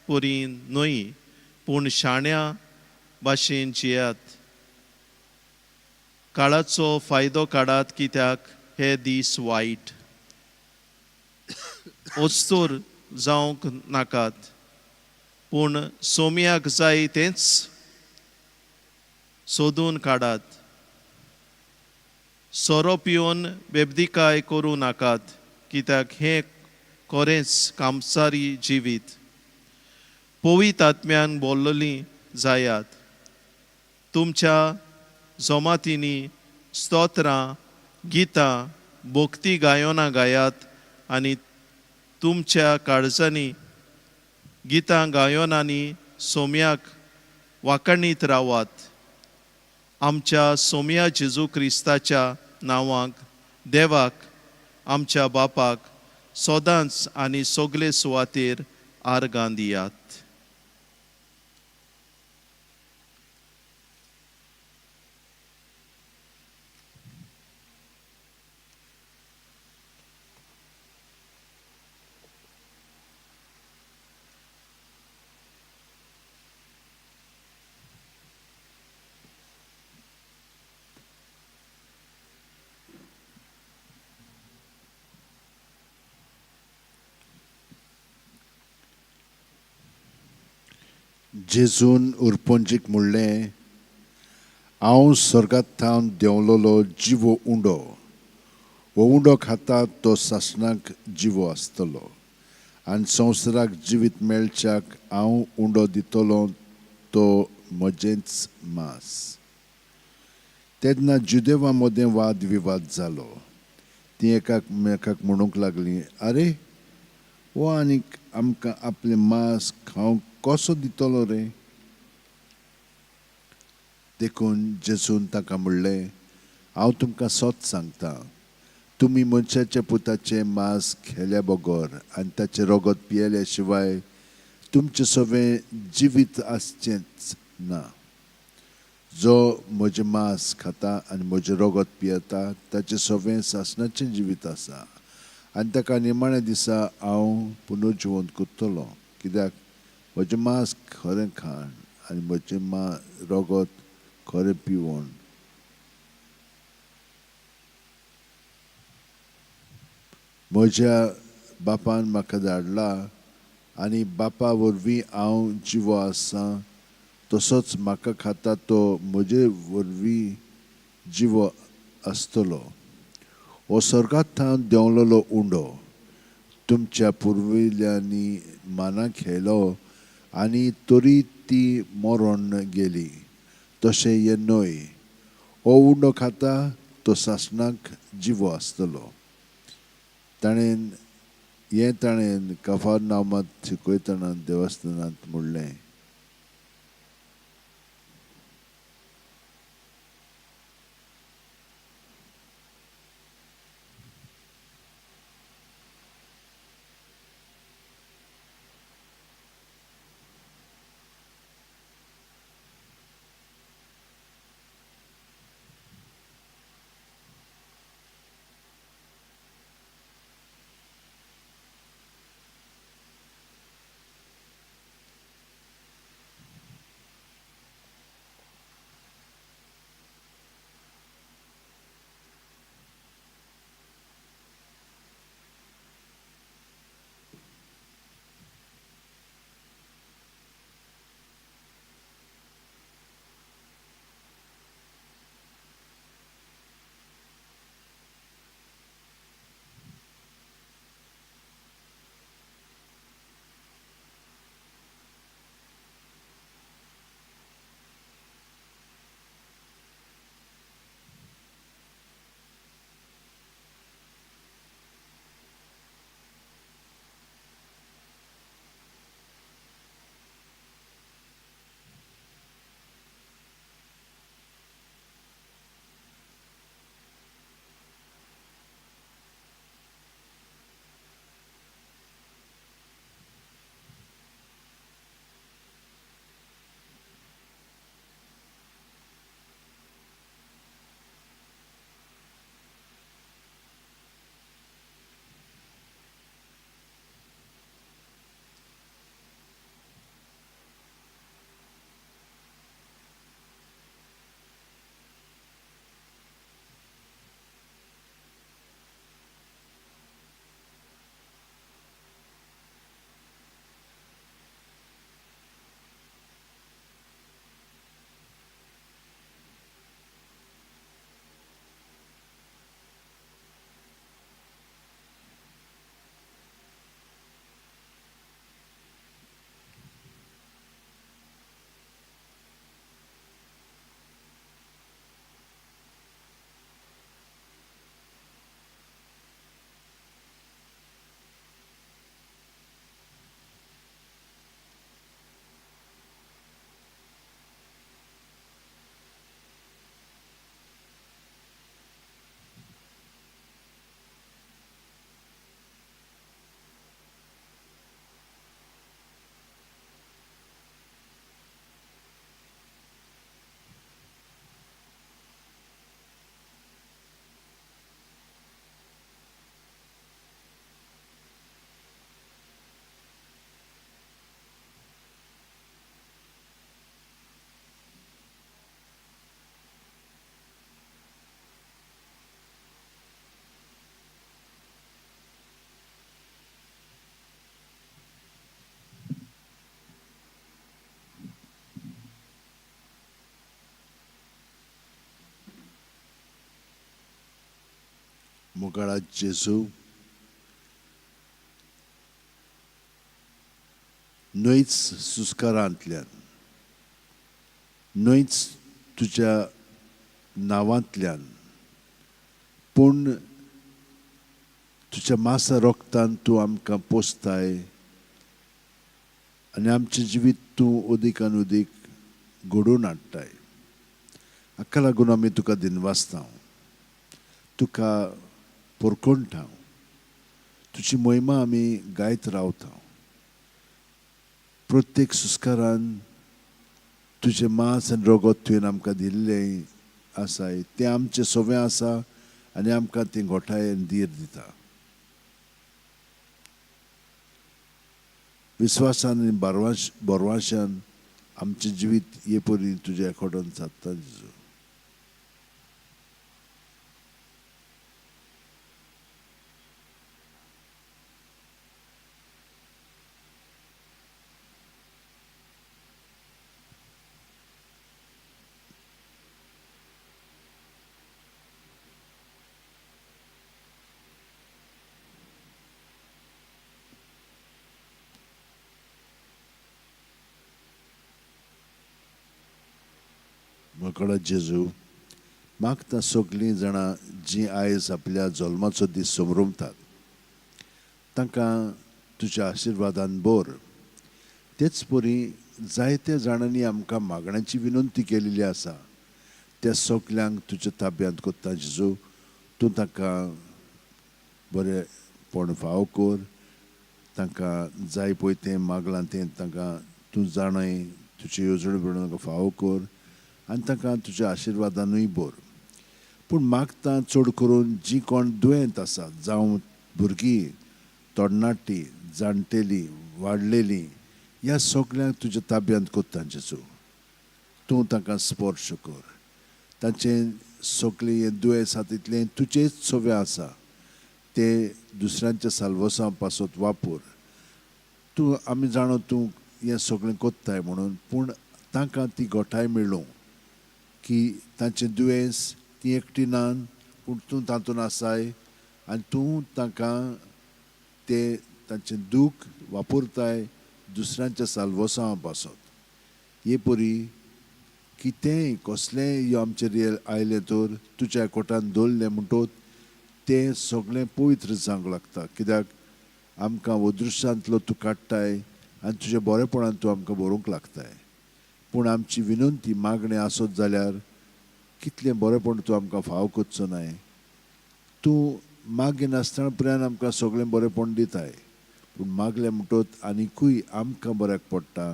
परी न्हय पूण शाण्या भाशेन जियात. काळाचो फायदो काडात कित्याक हे दीस वायट. अस्तूर जावंक नाकात पूण सोम्याक जाय तेंच सोदून काडात. सोरो पिवन बेबदिकाय करूं नाकात कित्याक हें खरेंच कामसारी जिवीत. पवित्र आत्म्यान बोल्लली जायात. तुमच्या जमातींनी स्तोत्रां, गितां, भक्ती गायनां गायात आनी तुमच्या काळजांनी गितां गायनांनी सोम्याक वाखाणीत रावात. आमच्या सोम्या जेजू क्रिस्ताच्या नांवाक देवाक आमच्या बापाक सदांच आनी सगळे सुवातेर आर्गां दियात. जेजून उरपंजीक म्हणलें, हांव स्वर्गांत थावन देंवलेलो जिवो उंडो. हो उंडो खाता तो सासणाक जिवो आसतलो आनी संवसाराक जिवीत मेळच्याक हांव उंडो दितलो तो म्हजेंच मांस. तेन्ना जुदेवा मदें वाद विवाद जालो. तीं एकामेकाक म्हणूंक लागलीं, आरे हो आनीक आमकां आपलें मांस खावंक कसो दितलो रे? देखून जेजून ताका म्हणलें, हांव तुमकां सत सांगता, तुमी मनशाच्या पुताचें मांस खेल्या बगर आनी ताचें रगत पियेल्या शिवाय तुमचें सगळें जिवीत आसचेंच ना. जो म्हजें मांस खाता आनी म्हजें रगत पियेता ताचें सगळें सासणाचें जिवीत आसा आनी ताका निमाण्या दिसा हांव पुनर्जिवंत करतलो. कित्याक म्हजें मांस खरें खाण आनी म्हजें रगत खरें पिवण. म्हज्या बापान म्हाका धाडला आनी बापा वरवीं हांव जिवो आसा, तसोच म्हाका खाता तो म्हजे वरवीं जिवो आसतलो. हो स्वर्गांत थावन देंवलेलो उंडो तुमच्या पुर्विल्ल्यांनी माना खेलो आनी तरी ती मरण गेली, तशें हें न्हय. हो उंडो खाता तो सासणाक जिवो आसतलो. ताणें हें ताणें कफरनामांत शिकयतना देवस्थानांत म्हणलें. मोगाळा जेजू, न्हयच सुस्कारांतल्यान, न्हयच तुज्या नांवांतल्यान, पूण तुज्या मासा रोगतान तूं आमकां पोसताय आनी आमचें जिवीत तूं अदीक आनी अदीक घडोवन हाडटाय. हाका लागून आमी तुका दिनवासता, तुका पोरकोणटा, तुजी मोहिमा आमी गायत रावता. प्रत्येक सुस्कारान तुजें मांस आनी रगत तुवें आमकां दिल्लें आसाय, तें आमचें सोवें आसा आनी आमकां तें घोटाय आनी धीर दिता. विस्वासान आनी बरवाशान आमचें जिवीत हे परी तुज्या एकोडोन सादता जेजू. मोगाळा जेजू, मागता सगळीं जाणां जीं आयज आपल्या जल्माचो दीस समरमतात तांकां तुज्या आशिर्वादान भर. तेच परी जायत्या जाणांनी आमकां मागण्याची विनंती केलेली आसा, त्या सगल्यांक तुज्या ताब्यांत कोत्ता जेजू. तूं तांकां बरेंपण फावो कर, तांकां जाय पळय तें मागलां तें तांकां तूं जाणय, तुजे येवजणे प्रमाण तांकां फावो कर आनी तांकां तुज्या आशिर्वादानूय भर. पूण मागता चड करून जीं कोण दुयेंत आसात, जावं भुरगीं, तरणाटीं, जाणटेलीं, वाडलेलीं, ह्या सगल्यांक तुज्या ताब्यांत कोत्ता जेजू. तूं तांकां स्पर्श कर, तांचें सगळें हें दुयेंस आसा तितलें तुजेच सोवें आसा, तें दुसऱ्यांच्या साल्वसां पासत वापर. तूं आमी जाणो तूं हें सगळें कोत्ताय म्हणून, पूण तांकां ती घोटाय मेळूं की तांचें दुयेंस ती एकटी नान, पूण तूं तातूंत आसाय आनी तूं तांकां तें तांचें दूख वापरताय दुसऱ्यांच्या साल्वसां पासत. हे परी कितेंय कसलेंय यो आमचेर आयलें तर तुज्या कोटान दवरलें म्हणटोच तें सगळें पवित्र जावंक लागता, कित्याक आमकां अदृश्टांतलो तूं काडटाय आनी तुज्या बरेपणान तूं आमकां बरोवंक लागताय. पूण आमची विनंती मागणें आसत जाल्यार कितलें बरेंपण तूं आमकां फावो करचो नाय. तूं मागिनासतना पर्यंत आमकां सगळें बरेंपण दिताय, पूण मागलें म्हणटोच आनिकूय आमकां बऱ्याक पडटा,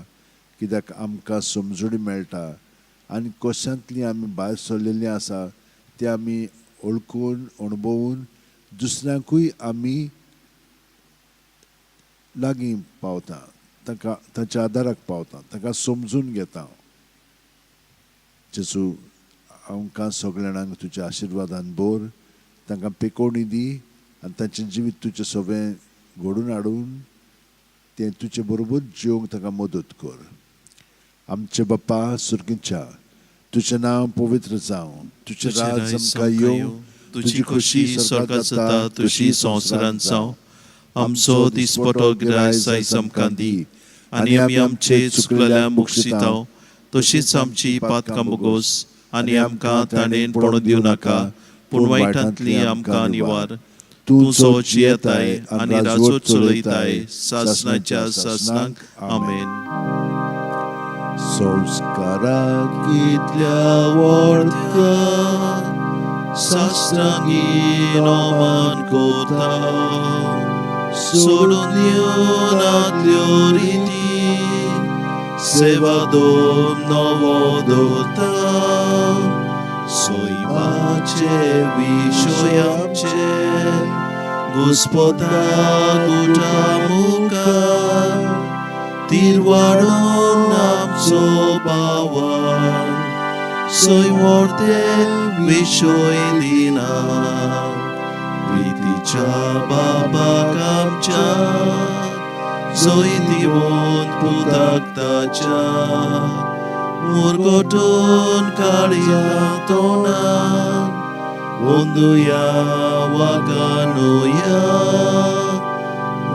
कित्याक आमकां समजणी मेळटा आनी कशांतली आमी भायर सरलेलीं आसा तें आमी वळखून अणभवून दुसऱ्यांकूय आमी लागीं पावता, तांकां तांच्या आदाराक पावता, तांकां समजून घेता. जेजू, आमकां सगळ्या जाणांक तुज्या आशिर्वादान भर, तांकां पेकोवणी दी आनी तांचें जिवीत तुजें सगळें घडोवन हाडून तें तुजे बरोबर जिवंक तांकां मदत कर. आमचे बापा सुर्गीच्या, तुजें नांव पवित्र जावं, तुजें राज आमकां येवं, तुजी खुशी स्वर्गात जाता तशी संवसारांत जावं. आमचो दिसपटो गिरायस आयज आमकां दी आनी आमी आमचे चुकलेल्या बक्षिताव तशीच आमची पातकां बोगोस आनी आमकां ताणेन पडून दिवं नाका, पूण वायटांतली आमकां निवार. तूं जो जियेताय आनी राजवट चलयताय सासणाच्या सासणाक. आमेन. संस्काराक कितल्या व्हडत्या साश्टांगी नमन कोता, सोडून दिवनातल्यो रिती, सेवा दोन नवो दवरता. सैमाचे विशय आमचे घुस्पता गुटा मुखार, तिरवाडून आमचो बावार सैवर्ते विशय दिना. प्रितीच्या बाबाक आमच्या जैतिवंत पुताक ताच्या, मुरगटून काळया तोंडान अंदुया वागानुया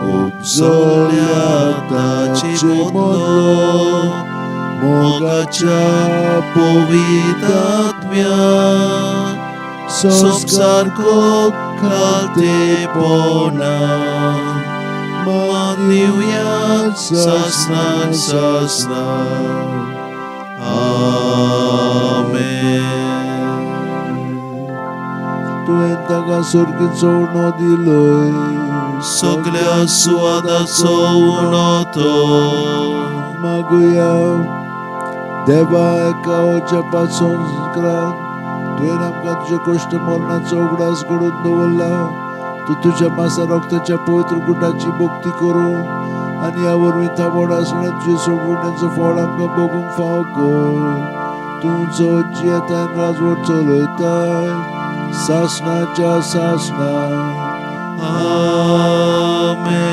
उपजल्या ताचे बदलो मोगाच्या पवित्र संस्कार खालतेपणा मानिवया सासनाक सासना. आमेन. तुवें ताका सोर्गीचो उणो दिलोय सगळ्या सुवादाचो उणो तो. मागुया. देवा, एका जपा संस्कारान तुवें आमकां तुज्या कश्ट मरणाचो उगडास घडोवन दवरला. तूं तुज्या मासा रक्ताच्या पवित्र गुटाची भक्ती करूं आनी ह्या वरवीं थाबोड आसलें तुजें सोडवण्याचो फळ आमकां भोगूंक फावो कर. तूं जो जियेताय राजवट चलयताय सासणाच्या सासणा. आमेन.